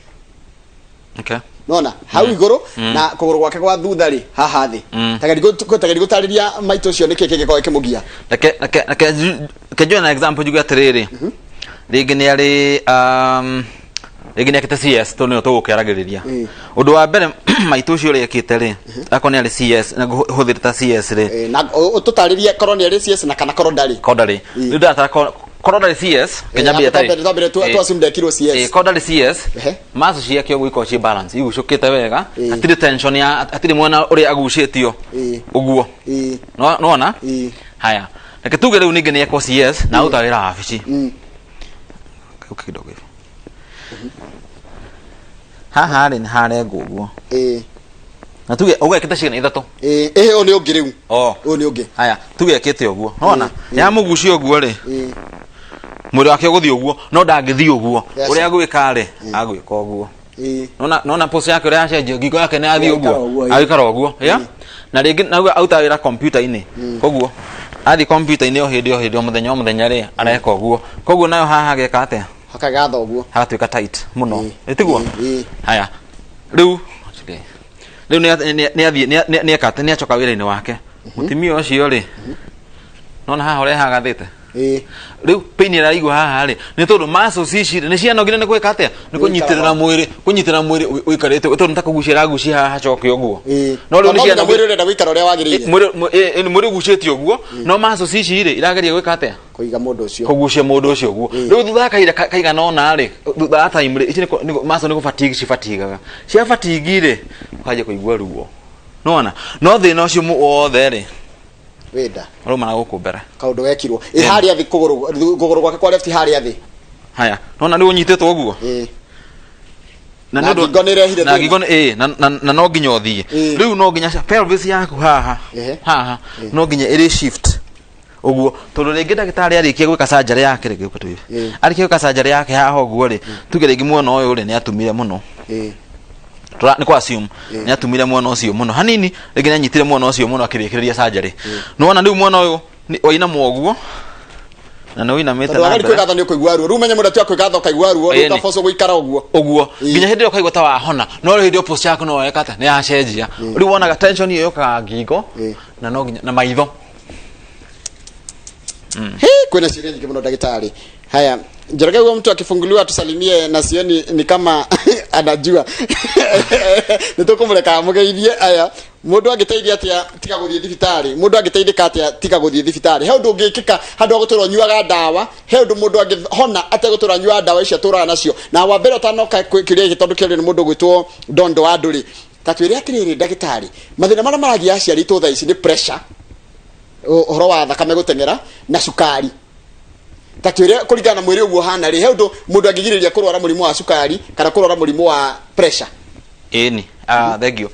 Nona hau igũrũ na kũgũrũ gwake gwa thutha rĩ, haha thĩ. Tagari gũtarĩria maitũ ũcio nĩkĩ kĩngĩkorwo kĩmũgia. Reke njoe na example, njuge atĩrĩrĩ, rĩngĩ nĩ arĩ rĩngĩ nĩ ekĩte CS, tondũ nĩyo tũgũkĩaragĩrĩria. Ũndũ wa mbere maitũ ũcio ũrĩa ekĩte rĩ, akorwo nĩ arĩ CS na hũthĩrĩte ta CS rĩ, Na ũtũtarĩrie korwo nĩ arĩ CS na kana korwo ndarĩ. Korwo ndarĩ, rĩu ndatara korwo ndarĩ CS, kĩnyambia tarĩ twambire tu assume ndekirwo CS. Korwo ndarĩ CS, muscle ciake ũguo ikorwo ciĩ balance, igucũkĩte wega, hatirĩ tension ya hatirĩ mwena ũrĩa agucĩtio ũguo. Nona haya, reke tuge rĩu ningĩ nĩ ekwo CS na aruta wĩra wabici. Kau kidogo hivi haha rĩ, nĩ harengwo ũguo, na tuge ũguo ekĩte ciĩga ithatũ. Ĩ, ũyũ nĩ ũngĩ rĩu. Oh. Ũyũ nĩ ũngĩ. Haya, tuge ekĩte ũguo, nona yamũgucia ũguo rĩ, mwĩrĩ wake ũgũthiĩ ũguo, no ndangĩthiĩ ũguo. Ũrĩa agwĩka rĩ, agwĩka ũguo. Nona pose yake ũrĩa yacenjia, ngingo yake nĩ yathiĩ Agĩikara ũguo. ũguo, ĩĩ. Agĩikara ũguo, yeah? Na rĩngĩ nauga aruta wĩra kompiuta-inĩ, koguo athiĩ kompiuta-inĩ o hĩndĩ o hĩndĩ, o mũthenya o mũthenya rĩ, areka ũguo, koguo nayo haha ageka atĩa? Hakagatha ũguo. Hagatuĩka tight mũno. Ĩtiguo? Ĩĩ. Haya, rĩu nĩ athiĩ, nĩ eka atĩ nĩ acoka wĩra-inĩ wake, mũtumia ũcio rĩ, nona haha ũrĩa hagathĩte. Rĩu pain ĩraigua haha rĩ, nĩ tondũ muscles ici rĩ, nĩ cianogire nĩ gwĩka atĩa? Nĩ kũnyitĩrĩra mwĩrĩ, kũnyitĩrĩra mwĩrĩ ũikarĩte, tondũ nĩ ta kũgucia ĩragucia haha hacoke ũguo. No rĩu nĩ no nginya mwĩrĩ ũrenda gũikara ũrĩa wagĩrĩire. Mwĩrĩ ũgucĩtie ũguo, no muscles ici rĩ, irageria gwĩka atĩa? Kũiga mũndũ ũcio. Kũgucia mũndũ ũcio ũguo. Rĩu thutha wa kahinda kaigana ũna rĩ, thutha wa time rĩ, ici muscle nĩ gũfatigue cifatigaga, cia fatigue rĩ, ũkanjia kũigua ruo. Nĩwona? No thĩna ũcio wothe rĩ, wĩnda ũrauma na gũkũ mbere. Kaũndũ gekirwo ĩ harĩa thĩ, kũgũrũ gwake kwa left harĩa thĩ. Haya, nona rĩu ũnyitĩtwo ũguo. Na nĩ ũndũ- ngingo nĩ ĩrehire na thĩna. ngingo nĩ ĩĩ, na no nginya ũthiĩ. Rĩu no nginya pelvis yaku haha, haha no nginya ĩrĩ shift ũguo, tondũ rĩngĩ ndagĩtarĩ arĩkia gwĩka surgery yake rĩngĩ ũka tũibe. Arĩkia gwĩka surgery yake haha ũguo rĩ, tuge rĩngĩ mwena ũyũ rĩ, nĩ atumire mũno. Nĩ kwa assume nĩ atumire mwena ũcio mũno hanini, rĩngĩ nĩ anyitire mwena ũcio mũno akĩrĩkĩrĩria surgery. Nĩwona rĩu mwena ũyũ wainamwo ũguo na nĩ ũinamĩte tondũ na wagari mbere. kwĩgatha nĩ ũkũigua ruo. Rĩu menye mũndũ atua kwĩgatha ũkaigua ruo rĩu, ũkaboco gũikara ũguo. Ũguo nginya hĩndĩ ĩyo ũkaigua ta wahona, no rĩu hĩndĩ ĩyo posture yaku no weka atĩa? Nĩ yacenjia. Rĩu wonaga tension ĩyo yũkaga ngingo na no nginya na maitho. He, kwĩna ciũria nyingĩ mũno, ndagĩtarĩ. Haya, Njoroge, huyo mtu akifunguliwa atusalimie na sioni ni kama anajua. Nĩ tũkũmũreka mũgeithie. Aya, mũndũ angĩteithia atĩa tiga gũthiĩ thibitarĩ? Mũndũ angĩteithĩka atĩa tiga gũthiĩ thibitarĩ? He ũndũ ũngĩkĩka handũ ha gũtũra ũnyuaga ndawa? He ũndũ mũndũ angĩhona ategũtũra anyuaga ndawa icio atũraga nacio? Na wa mbere ũtanoka kĩũria gĩkĩ, tondũ kĩũria nĩ mũndũ ũgwĩtwo Ndondo wa Ndũrĩ, ta twĩre atĩrĩrĩ, ndagĩtarĩ, mathĩna marĩa maragia aciari itũ thaa ici nĩ pressure, ũhoro wa thakame gũteng'era na cukari. Ta twĩre, kũringana na mwĩrĩ ũguo hana rĩ, he ũndũ mũndũ angĩgirĩrĩria kũrwara mũrimũ wa cukari kana kũrwara mũrimũ wa pressure? Ĩni, thank you.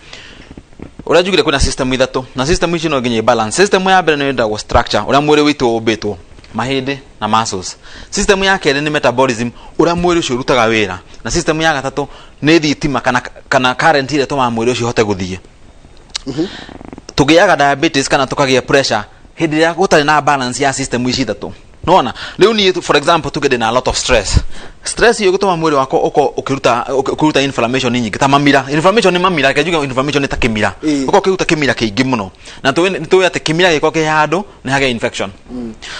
Ũrĩa njugire, kwĩna system ithatũ, na system ici no nginya i balance. System ya mbere nĩ ĩtagwo structure, ũrĩa mwĩrĩ witũ ũmbĩtwo, mahĩndĩ na muscles. System ya kerĩ nĩ metabolism, ũrĩa mwĩrĩ ũcio ũrutaga wĩra, na system ya gatatũ nĩ thitima kana current ĩrĩa ĩtũmaga mwĩrĩ ũcio ũhote gũthiĩ. Tũgĩaga diabetes kana tũkagĩa pressure hĩndĩ ĩrĩa gũtarĩ na balance ya system ici ithatũ. Nona rĩu niĩ, for example, tuge ndĩna a lot of stress. Stress iyo gũtũma mwĩrĩ wakwa ũkorwo ũkĩruta inflammation nyingĩ ta mamira. Inflammation nĩ mamira, reke njuge inflammation nĩ ta kĩmira. Ũkorwo ũkĩruta kĩmira kĩingĩ mũno, na tũĩ nĩ tũĩ atĩ kĩmira gĩkorwo kĩ handũ nĩ hagĩa infection.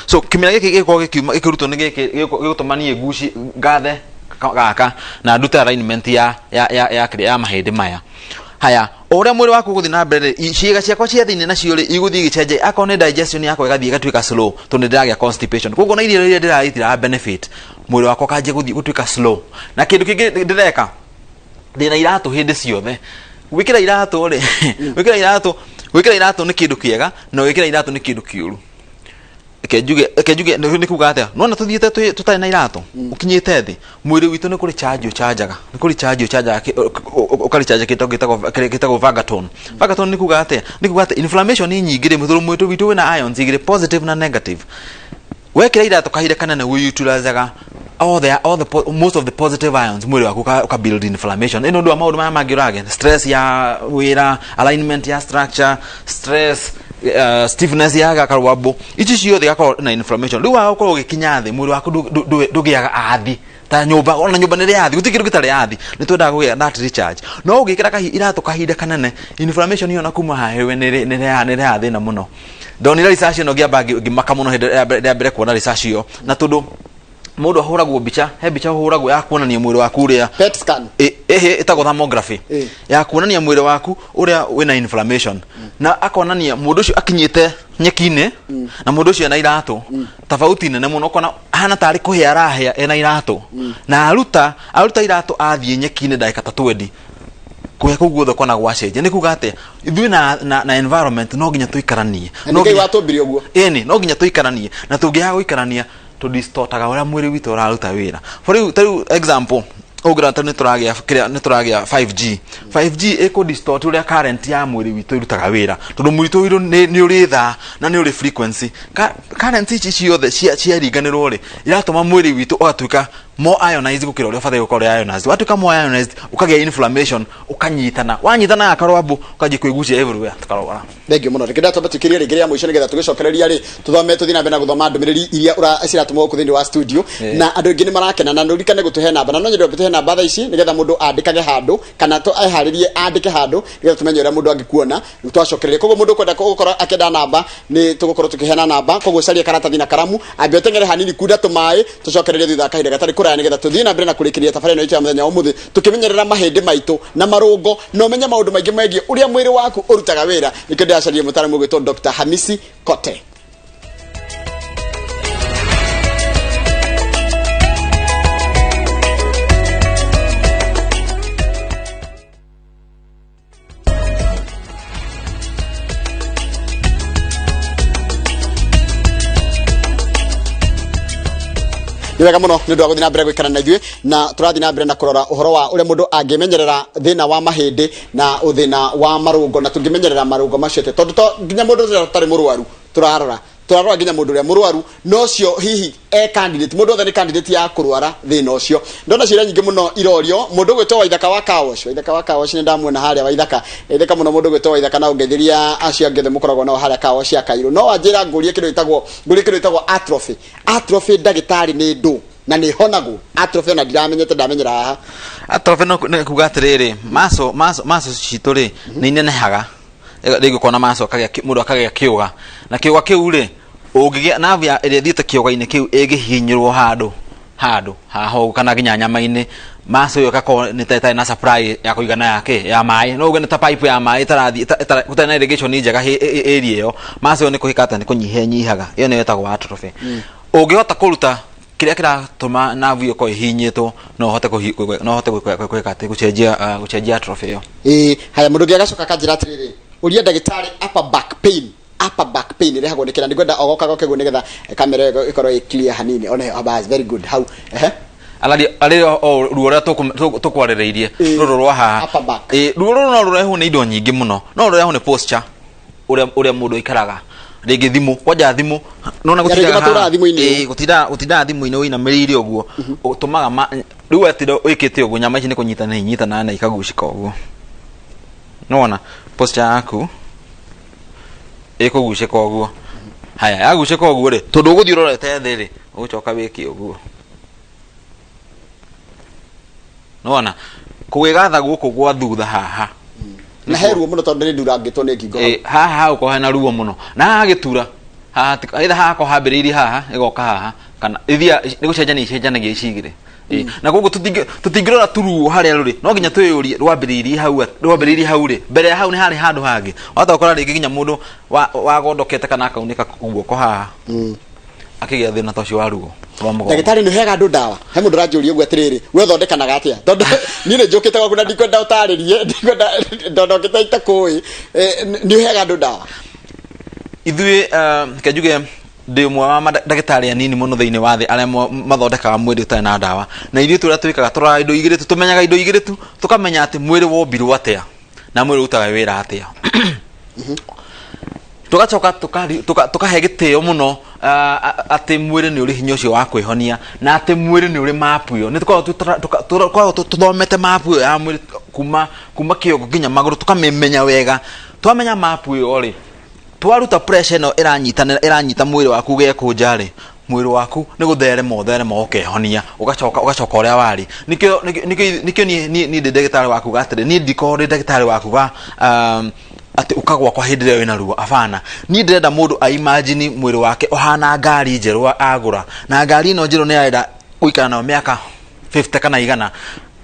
So kĩmira gĩkĩ gĩkorwo gĩkiuma, gĩkĩrutwo nĩ gĩkĩ gĩgũtũma niĩ nguci ngathe gaka na ndute alignment ya kĩrĩa ya mahĩndĩ maya. Haya, o ũrĩa mwĩrĩ waku ũgũthiĩ na mbere rĩ, ciĩga ciakwa cia thĩinĩ nacio rĩ, igũthiĩ igĩcenjia. Akorwo nĩ digestion yakwa ĩgathiĩ ĩgatuĩka slow tondũ nĩ ndĩragĩa constipation, koguo na irio iria ndĩrarĩa itiraha benefit mwĩrĩ wakwa, ũkanjia gũthiĩ gũtuĩka slow. Na kĩndũ kĩngĩ ndĩreka, ndĩna iratũ hĩndĩ ciothe. Gwĩkĩra iratũ rĩ, gwĩkĩra iratũ nĩ kĩndũ kĩega, na gwĩkĩra iratũ nĩ kĩndũ kĩũru. Reke njuge nĩ kuga atĩa. Nona tũthiĩte tũtarĩ na iratũ, ũkinyĩte thĩ, mwĩrĩ witũ nĩ kũrĩ charge ũchanjaga, nĩ kũrĩ charge ũchanjaga, ũkarĩ kĩndũ gĩtagwo vagatone. Vagatone nĩ kuga atĩa? Nĩ kuga atĩ inflammation nĩ nyingĩ rĩ, tondũ mwĩrĩ witũ wĩna ions igĩrĩ, positive na negative. Wekĩra iratũ kahinda kanene, wĩutilizaga all the po- most of the positive ions, mwĩrĩ waku ũka build inflammation. Ĩno ũndũ wa maũndũ maya mangĩ ũragĩa, stress ya wĩra, alignment ya structure, stress, stiffness ya gakarwambo, ici ciothe igakorwo na inflammation. Rĩu waga gũkorwo ũgĩkinya thĩ, mwĩrĩ waku ndũgĩaga athi ta nyũmba. Ona nyũmba nĩ ĩrĩ athi, gũtirĩ kĩndũ gĩtarĩ athi. Nĩ twendaga kũgĩa that recharge, no ũngĩkĩra iratũ kahinda kanene, inflammation ĩyo na kuma haha nĩ ĩrehaga thĩna mũno. Ndonire research ĩno ngĩamba ngĩmaka mũno hĩndĩ ĩrĩa mbere kuona research ĩyo, na tondũ mũndũ ahũragwo mbica, he mbica ũhũragwo ya kuonania mwĩrĩ waku ũrĩa PET scan. Ĩhĩ, ĩtagwo thermography, ya kuonania mwĩrĩ waku ũrĩa wĩna inflammation, na akonania mũndũ ũcio akinyĩte nyeki-inĩ na mũndũ ũcio ena iratũ, tofauti nene mũno. Ũkona hana tarĩ kũhĩa arahĩa ena iratũ, na aruta iratũ athiĩ nyeki-inĩ ndagĩka ta 20, kũhĩa kũu guothe ũkona gwacenjia. Nĩ kuga atĩa? Ithuĩ na environment no nginya tũikaranie. Na No nĩ Ngai nginya watũmbire ũguo. Ĩni no nginya tũikaranie, na tũngĩaga gũikarania tũdistortaga ũrĩa mwĩrĩ witũ ũraruta wĩra. For rĩu, ta rĩu example, ũngĩrora ta nĩ tũragĩa kĩrĩa, nĩ tũragĩa 5G. 5G ĩkũ distort ũrĩa current ya mwĩrĩ witũ ĩrutaga wĩra, tondũ mwĩrĩ witũ nĩ ũrĩ thaa na nĩ ũrĩ frequency. Current ici ciothe ciaringanĩrwo rĩ, iratũma mwĩrĩ witũ ũgatuĩka more ionized gũkĩra ũrĩa ũbataire gũkorwo ũrĩ ionized. Watuĩka more ionized, ũkagĩa inflammation, ũkanyitana, wanyitana gakarwambu, ũkanjia kwĩgucia everywhere, tũkarwara. Thengio mũno. Reke ndatwamba tuikĩrie rĩngĩ rĩa mũico nĩgetha tũgĩcokereria rĩ, tũthome, tũthiĩ na mbere na gũthoma ndũmĩrĩri iria ciratũmwo gũkũ thĩinĩ wa studio. Na andũ aingĩ nĩ marakena, na nũririkane gũtũhe namba, na no nyende tũhe namba thaa ici nĩgetha mũndũ andĩkage handũ kana eharĩrie andĩke handũ nĩgetha tũmenye ũrĩa mũndũ angĩkuona twacokereria. Koguo mũndũ ũkwenda gũkorwo akĩenda namba, nĩ tũgũkorwo tũkĩheana namba. Koguo caria karatathi na karamu, ambe ũteng'ere hanini kunda tũmaĩ, tũcokererie thutha wa kahinda gatarĩ kũraya nĩgetha tũthiĩ na mbere na kũrĩkĩrĩria tabarĩra ĩno itũ ya mũthenya wa ũmũthĩ, tũkĩmenyerera mahĩndĩ maitũ na marũngo, na ũmenye maũndũ maingĩ megiĩ ũrĩa mwĩrĩ waku ũrutaga wĩra. Nĩkĩo ndĩracaria mũtaaramu ũgwĩtwo Dr. Hamisi Kote. Nĩ wega mũno nĩ ũndũ wa gũthiĩ na mbere gũikara na ithuĩ, na tũrathiĩ na mbere na kũrora ũhoro wa ũrĩa mũndũ angĩmenyerera thĩna wa mahĩndĩ na thĩna wa marũngo, na tũngĩmenyerera marũngo macio atĩa, tondũ to nginya mũndũ ũrĩa ũtarĩ mũrwaru tũrarora nginya mũndũ ũrĩa mũrwaru nocio hihi e candidate. Mũndũ othe nĩ candidate ya kũrwara thĩna ũcio. Ndona ciũria nyingĩ mũno irorio. Mũndũ ũgwĩtwo Waithaka wa Kawosh, Waithaka wa Kawosh, nĩ ndamuona harĩa. Waithaka, geithĩka mũno mũndũ ũgwĩtwo Waithaka, na ũngeithĩria acio angĩ othe mũkoragwo nao harĩa Kawosh ya Kairũ. No wanjĩra ngũrie kĩndũ gĩtagwo atrophy. Atrophy, ndagĩtarĩ, nĩ ndũ na nĩ honagwo atrophy? Ona ndiramenyete, ndamenyera haha. Atrophy no nĩ kuga atĩrĩrĩ, maso citũ rĩ nĩ inenehaga. Rĩngĩ ũkona maso akagĩa mũndũ akagĩa kĩũga, na kĩũga kĩu rĩ, ũngĩgĩa nerve ya ĩrĩa ĩthiĩte kĩũga-inĩ kĩu ĩngĩhihinyĩrwo handũ haha ũguo kana nginya nyama-inĩ, maso ĩyo ĩgakorwo nĩ ta ĩtarĩ na supply ya kũigana ya kĩ ya maĩ. No uge nĩ ta pipe ya maĩ ĩtarathiĩ, gũtarĩ na irrigation njega area ĩyo, maso ĩyo nĩ kũhĩka atĩa? Nĩ kũnyiha ĩnyihaga. Ĩyo nĩyo ĩtagwo atrophy. Ũngĩhota kũruta kĩrĩa kĩratũma nerve ĩyo ĩkorwo ĩhihinyĩtwo, no ũhote gwĩka atĩ gũcenjia atrophy ĩyo. Ĩĩ, haya, mũndũ ũngĩ agacoka akanjĩra atĩrĩrĩ, ũria ndagĩtarĩ, upper back pain, upper back pain ĩrehagwo nĩ kĩra? Nĩngwenda ogoka goke guo nĩgetha kamera ĩyo ĩkorwo ĩ clear hanini. One bas, very good hau, ehe. Araria arĩ o ruo rũrĩa tũkwarĩrĩirie, rũrũ rwa haha. Upper back. Ĩĩ, ruo rũrũ no rũrehwo nĩ indo nyingĩ mũno. No rũrehwo nĩ posture, ũrĩa mũndũ aikaraga, rĩngĩ thimũ, kwanja thimũ nona Ya, rĩngĩ gũtindaga matũraga haha. thimũ-inĩ. Ĩĩ, gũtindaga thimũ-inĩ ũinamĩrĩire ũguo ũtũmaga rĩu watinda wĩkĩte ũguo, nyama ici nĩ kũnyitana inyitanaga na ikagucĩka ũguo. Nĩwona posture yaku ĩkũgucĩka ũguo. Haya, yagucĩka ũguo rĩ, tondũ ũgũthiĩ ũrorete thĩ rĩ, ũgũcoka wĩke ũguo. Nĩwona kũgĩgatha gũkũ gwa thutha haha. Na he ruo mũno tondũ nĩ ndurangĩtwo nĩ ngingo. Haha hagũkorwo hena ruo mũno na haha gĩtura haha either haha ko hambĩrĩirie haha ĩgoka haha kana ithia nĩ gũcenjania icenjanagia ici igĩrĩ. Na koguo tũtingĩrora tu ruo harĩa rũrĩ, no nginya twĩyũrie rwambĩrĩirie hau rwambĩrĩirie hau rĩ, mbere ya hau nĩ harĩ handũ hangĩ. Wahota gũkora rĩngĩ nginya mũndũ wagondokete kana akaunĩka guoko haha akĩgĩa thĩna ta ũcio wa ruo rwa mũgongo. Ndagĩtarĩ, nĩ ũheaga andũ ndawa? He mũndũ ũranjũria ũguo atĩrĩrĩ, we ũthondekanaga atĩa? Tondũ niĩ nĩ njũkĩte gwaku na ndikwenda ũtarĩrie, ndikwenda tondũ ndokĩte itakũĩ. Nĩ ũheaga andũ ndawa? Ithuĩ, reke njuge ndĩ ũmwe wa mandagĩtarĩ anini mũno thĩinĩ wa thĩ arĩa mathondekaga mwĩrĩ ũtarĩ na ndawa. Na ithuĩ tũrĩa twĩkaga, tũroraga indo igĩrĩ tu, tũmenyaga indo igĩrĩ tu, tũkamenya atĩ mwĩrĩ wombirwo atĩa na mwĩrĩ ũrutaga wĩra atĩa. Tũgacoka tũkahe gĩtĩo mũno atĩ mwĩrĩ nĩ ũrĩ hinya ũcio wa kwĩhonia na atĩ mwĩrĩ nĩ ũrĩ mapu ĩyo. Nĩ tũkoragwo tũthomete mapu ĩyo ya mwĩrĩ kuma kĩongo nginya magũrũ, tũkamĩmenya wega. Twamenya mapu ĩyo rĩ, twaruta pressure ĩno ĩranyitanĩra ĩranyita mwĩrĩ waku ũgekũnja rĩ, mwĩrĩ waku nĩ gũtherema ũtherema ũkehonia, ũgacoka ũrĩa warĩ. Nĩkĩo niĩ ndĩ ndagĩtarĩ wa kuga atĩrĩ, niĩ ndikoragwo ndĩ ndagĩtarĩ wa kuga atĩ ũka gwakwa hĩndĩ ĩrĩa wĩna ruo, abana. Niĩ ndĩrenda mũndũ a imagine mwĩrĩ wake ũhana ngari njerũ agũra, na ngari ĩno njerũ nĩ arenda gũikara nayo mĩaka 50 kana igana.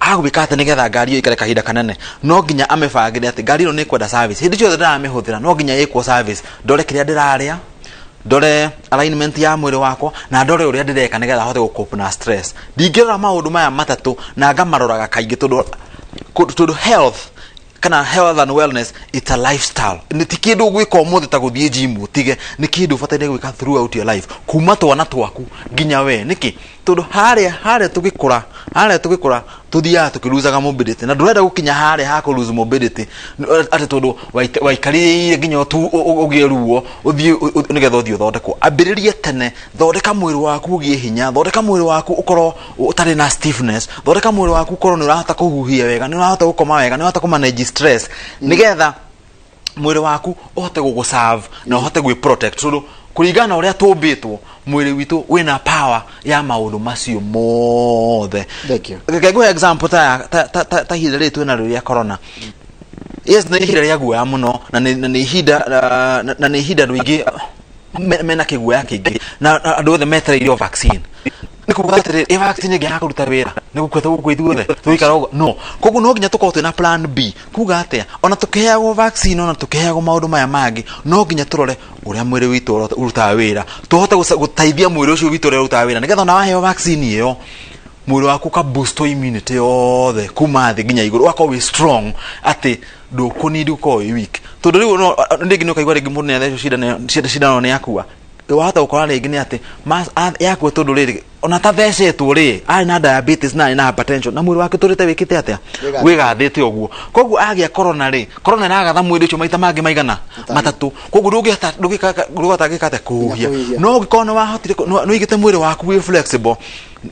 Agwĩka atĩ nĩgetha ngari ĩyo ĩikare kahinda kanene? No nginya amĩbangĩre atĩ ngari ĩno nĩ ĩkwenda service hĩndĩ ciothe ndĩramĩhũthĩra, no nginya ĩkwo service, ndore kĩrĩa ndĩrarĩa, ndore alignment ya mwĩrĩ wakwa na ndore ũrĩa ndĩreka nĩgetha hote gũ na stress. Ndingĩrora maũndũ maya matatũ na ngamaroraga kaingĩ, tondũ health kana health and wellness, it's a lifestyle. Nĩ ti kĩndũ ũgwĩka ũmũthĩ ta gũthiĩ gym ũtige, nĩ kĩndũ ũbataire gwĩka throughout your life, kuma twana twaku nginya we. Nĩkĩ? Tondũ harĩa tũgĩkũra tũthiaga tũkĩlusaga mobility, na ndũrenda gũkinya harĩa ha kũ lose mobility atĩ tondũ waikarĩire nginya ũgĩe ruo ũthiĩ nĩgetha ũthiĩ ũthondekwo. Ambĩrĩria tene, thondeka mwĩrĩ waku ũgĩe hinya, thondeka mwĩrĩ waku ũkorwo ũtarĩ na stiffness, thondeka mwĩrĩ waku ũkorwo nĩ ũrahota kũhuhia wega, nĩ ũrahota gũkoma wega, nĩ ũrahota kũmanage stress, nĩgetha mwĩrĩ waku ũhote gũgũserve na ũhote gwĩ protect, tondũ kũringana na ũrĩa tũmbĩtwo, mwĩrĩ witũ wĩna power ya maũndũ macio mothe. Thank you. Reke ngũhe example ta ihinda rĩrĩ twĩna rĩrĩa corona. Yes, nĩ ihinda rĩa guoya mũno na nĩ ihinda andũ aingĩ mena kĩguoya kĩingĩ na andũ othe metereire o vaccine. Nĩ kuga atĩrĩ, ĩ vaccine ĩngĩaga kũruta wĩra, nĩ gũkua tũgũkua ithuothe tũgũikara ũguo? No koguo no nginya tũkorwo twĩna plan B, kuga atĩa, ona tũkĩheagwo vaccine, ona tũkĩheagwo maũndũ maya mangĩ, no nginya tũrore ũrĩa mwĩrĩ witũ ũrutaga wĩra, tũhote gũteithia mwĩrĩ ũcio witũ ũrĩa ũrutaga wĩra, nĩgetha ona waheo vaccine ĩyo, mwĩrĩ waku ũka boost immunity yothe kuma thĩ nginya igũrũ, ũgakorwo wĩ strong atĩ ndũkũnidi gũkorwo wĩ weak. Tondũ rĩu no rĩngĩ nĩ ũkaigua rĩngĩ mũndũ nĩ athecwo cindano nĩ akua. Wahota gũkora rĩngĩ nĩ atĩ yakua tondũ rĩrĩ ona tathecetwo rĩ, arĩ na diabetes na arĩ na hypertension na mwĩrĩ wake ũtũrĩte wĩkĩte atĩa? Wĩgathĩte ũguo. Koguo agĩa corona rĩ, corona ĩragatha mwĩrĩ ũcio maita mangĩ maigana? Matatũ. Koguo ndũngĩhota gĩka atĩa? Kũhuhia. Kũhuhia. No ũngĩkorwo nĩ wahotire nĩ ũigĩte mwĩrĩ waku wĩ flexible,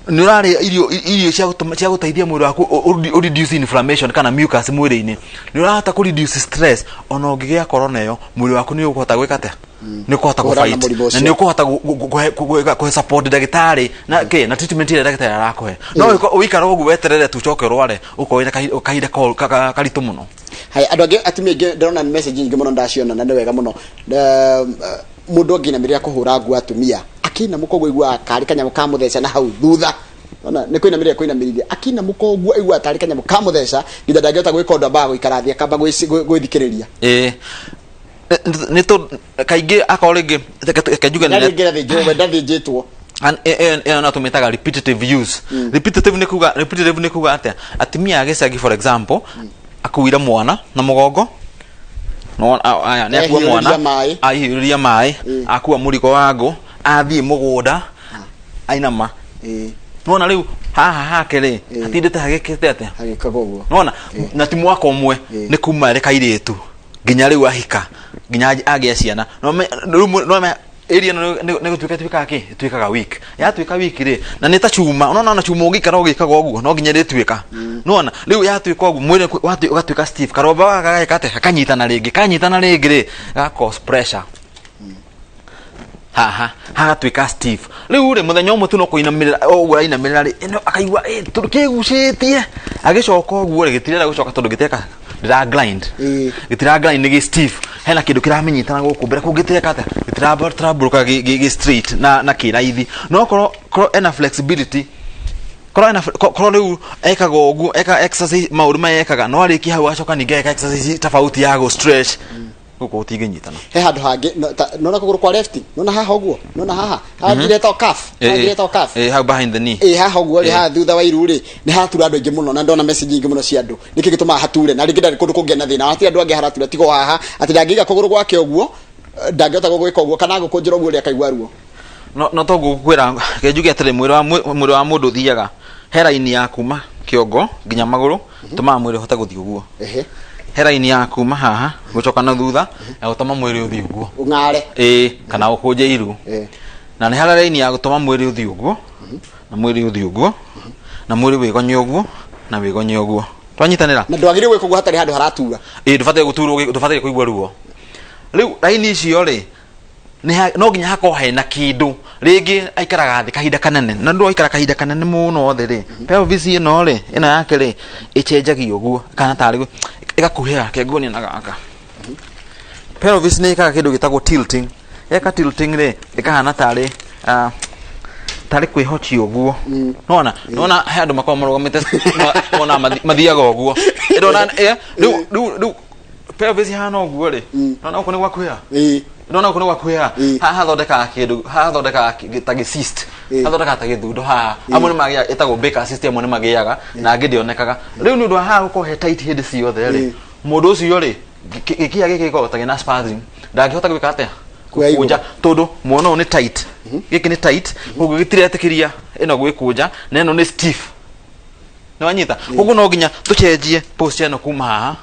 nĩ ũrarĩa irio cia gũteithia mwĩrĩ waku ũ reduce inflammation kana mucus mwĩrĩ-inĩ, nĩ ũrahota kũ reduce stress, ona ũngĩgĩa corona ĩyo, mwĩrĩ waku nĩ ũkũhota gwĩka atĩa? Nĩ ũkũhota Kũhũrana na gũ-fight mũrimũ na ũcio. nĩ ũkũhota kũhe support ndagĩtarĩ na kĩ na treatment ĩrĩa ndagĩtarĩ arakũhe. No ũikare ũguo weterere tu ũcoke ũrware, ũkorwo wĩna kahinda karitũ mũno. Haya, andũ angĩ, atumia aingĩ, ndĩrona message nyingĩ mũno ndaciona na nĩ wega mũno. Mũndũ angĩinamĩrĩra kũhũra nguo, atumia akĩinamũka ũguo aiguaga karĩ kanyamũ kamũtheca na hau thutha. Ona nĩ kũinamĩrĩra kũinamĩrĩria, akĩinamũka ũguo aiguaga tarĩ kanyamũ kamũtheca nginya ndangĩhota gwĩka ũndũ, ambaga gũikara thĩ akamba gwĩthikĩrĩria. Ĩĩ, nĩ tondũ kaingĩ akorwo rĩngĩ reke njuge na rĩngĩ ndathĩnjwo, we ndathĩnjĩtwo. Ĩyo no tũmĩtaga repetitive use. Repetitive nĩ kuga atĩa? Atumia a gĩcagi, for example, akuire mwana na mũgongo. No aya nĩ akua mwana, Ehiũrĩria maĩ. Ahiũrĩria maĩ, akua mũrigo wa ngũ, athiĩ mũgũnda, ainama. Nona rĩu haha hake rĩ, hatindĩte hagĩkĩte atĩa? Hagĩkaga ũguo. Nona na ti mwaka ũmwe, nĩ kuma arĩ kairĩtu nginya rĩu ahika, nginya agĩa ciana. No rĩu no area ĩno nĩ gũtuĩka ĩtuĩkaga kĩ? Ĩtuĩkaga weak. Yatuĩka weak rĩ, na nĩ ta cuma, unaona, ona cuma ũngĩikara ũgĩkaga ũguo no nginya ĩrĩtuĩka. Nona rĩu yatuĩka ũguo, mwĩrĩ ũgatuĩka stiff, karomba gaka gageka atĩa? Gakanyitana rĩngĩ. Kanyitana rĩngĩ rĩ, ga cause pressure. Haha hagatuĩka stiff. Rĩu rĩ, mũthenya ũmwe tu no kũinamĩrĩra ũguo arainamĩrĩra rĩ, ĩno akaigua "Ĩ, tondũ kĩgucĩtie." Agĩcoka ũguo rĩ, gĩtirenda gũcoka tondũ gĩtireka, ndĩra grind. Gĩtira grind, nĩ gĩ stiff, hena kĩndũ kĩramĩnyita na gũkũ mbere, kũu gĩtireka atĩa, gĩtirambũrũka gĩ straight na kĩraithi. No korwo ena flexibility, korwo ena korwo rĩu ekaga ũguo, eka exercise, maũndũ maya ekaga, no arĩkia hau acoka ningĩ eka exercise tofauti ya gũ stretch gũkũ, gũtingĩnyitana. He handũ hangĩ nona kũgũrũ kwa left, nona haha ũguo, nona haha haha ngiretwo calf, haha ngiretwo calf. Hau behind the knee. Ĩ, haha ũguo rĩ, haha thutha wa iru rĩ, nĩ hatura andũ aingĩ mũno, na ndona message nyingĩ mũno cia andũ, nĩkĩ gĩtũmaga hature, na rĩngĩ ndarĩ kũndũ kũngĩ na thĩna, hatirĩ andũ angĩ haratura tigo haha, atĩ ndangĩiga kũgũrũ gwake ũguo, ndangĩhota gwĩka ũguo kana gũkũnjĩra ũguo rĩ, akaigua ruo. No to ngũkwĩra, reke njuge atĩrĩ, mwĩrĩ wa mũndũ ũthiaga he raini ya kuma kĩongo nginya magũrũ, tũmaga mwĩrĩ ũhote gũthiĩ ũguo. He raini ya kuma haha gũcoka na thutha ya gũtũma mwĩrĩ ũthiĩ ũguo. Ũng'are. Ĩĩ, kana ũkũnje iru. Na nĩ harĩ raini ya gũtũma mwĩrĩ ũthiĩ ũguo, na mwĩrĩ ũthiĩ ũguo, na mwĩrĩ wĩgonye ũguo, na wĩgonye ũguo. Twanyitanĩra? Na ndwagĩrĩirwo gwĩka ũguo hatarĩ handũ haratura. Ĩĩ, ndũbataire gũturwo, ndũbataire kũigua ruo. Rĩu raini icio rĩ, no nginya hakorwo hena kĩndũ rĩngĩ. Aikaraga thĩ kahinda kanene, na ndũ aikara kahinda kanene mũno thĩ rĩ, pelvis ĩno rĩ, ĩno yake rĩ, ĩcenjagia ũguo kana tarĩ ĩgakuhĩha. Kenguonia na gaka, pelvis nĩ ĩkaga kĩndũ gĩtagwo tilting. Yeka tilting rĩ, ĩkahana tarĩ tarĩ kwĩhocia ũguo. Nona he andũ makoragwo marũgamĩte, wona mathiaga ũguo. Ndona rĩu pelvis ihana ũguo rĩ, nona gũkũ nĩ gwakuhĩha. Ndona gũkũ nĩ gwakuhĩha. Haha hathondekaga kĩndũ, haha hathondekaga ta gĩ cyst. Hathondekaga ta gĩthundo haha. Amwe nĩ magĩaga, ĩtagwo Baker cyst, amwe nĩ magĩaga na angĩ ndĩonekaga. Rĩu nĩ ũndũ wa haha gũkorwo he tight hĩndĩ ciothe rĩ, mũndũ ũcio rĩ, gĩkĩa gĩkĩ gĩkoragwo ta gĩna spasm, ndangĩhota gwĩka atĩa? Kuoya igũrũ. Gũkũnja, tondũ mwena ũyũ nĩ tight, gĩkĩ nĩ tight, koguo gĩtiretĩkĩria ĩno gwĩkũnja, na ĩno nĩ stiff. Nĩwanyita? Koguo no nginya tũcenjie posture ĩno kuma haha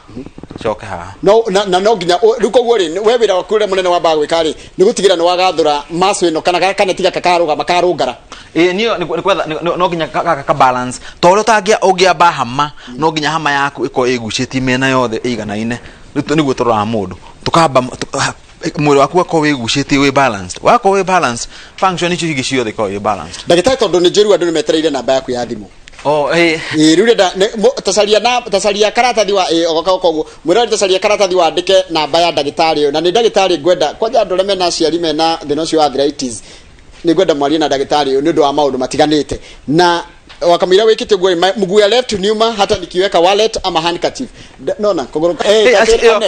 coke haha. No na no nginya rĩu koguo rĩ, we wĩra waku ũrĩa mũnene wambaga gwĩka rĩ, nĩ gũtigĩra nĩ wagathũra macu ĩno kana kaneti gaka karũgama karũngara. Ĩĩ, niĩ nĩ kwetha no nginya gaka ka balance, ta ũrĩa ũtangĩa ũngĩamba hama, no nginya hama yaku ĩkorwo ĩgucĩtie mĩena yothe ĩiganaine. Rĩu nĩguo tũroraga mũndũ, tũkamba mwĩrĩ waku wakorwo wĩgucĩtie, wĩ balanced. Wakorwo wĩ balanced, function icio ingĩ ciothe ikorwo wĩ balanced. Ndagĩtarĩ, tondũ nĩ njũru, andũ nĩ metereire namba yaku ya thimũ. Oh, ĩĩ. Ĩĩ, rĩu renda tacaria na tacaria karatathi wa ĩĩ, ogoka koguo mwĩrori, tacaria karatathi wandĩke namba ya ndagĩtarĩ ũyũ, na nĩ ndagĩtarĩ ngwenda kwanja andũ arĩa mena aciari mena thĩna ũcio wa arthritis, nĩ ngwenda mwarie na ndagĩtarĩ ũyũ nĩ ũndũ wa maũndũ matiganĩte. Na wakamwĩra wĩkĩte ũguo rĩ, mguu ya left nyuma hata nikiweka wallet ama handkerchief. Nona kũgũrũ one, one.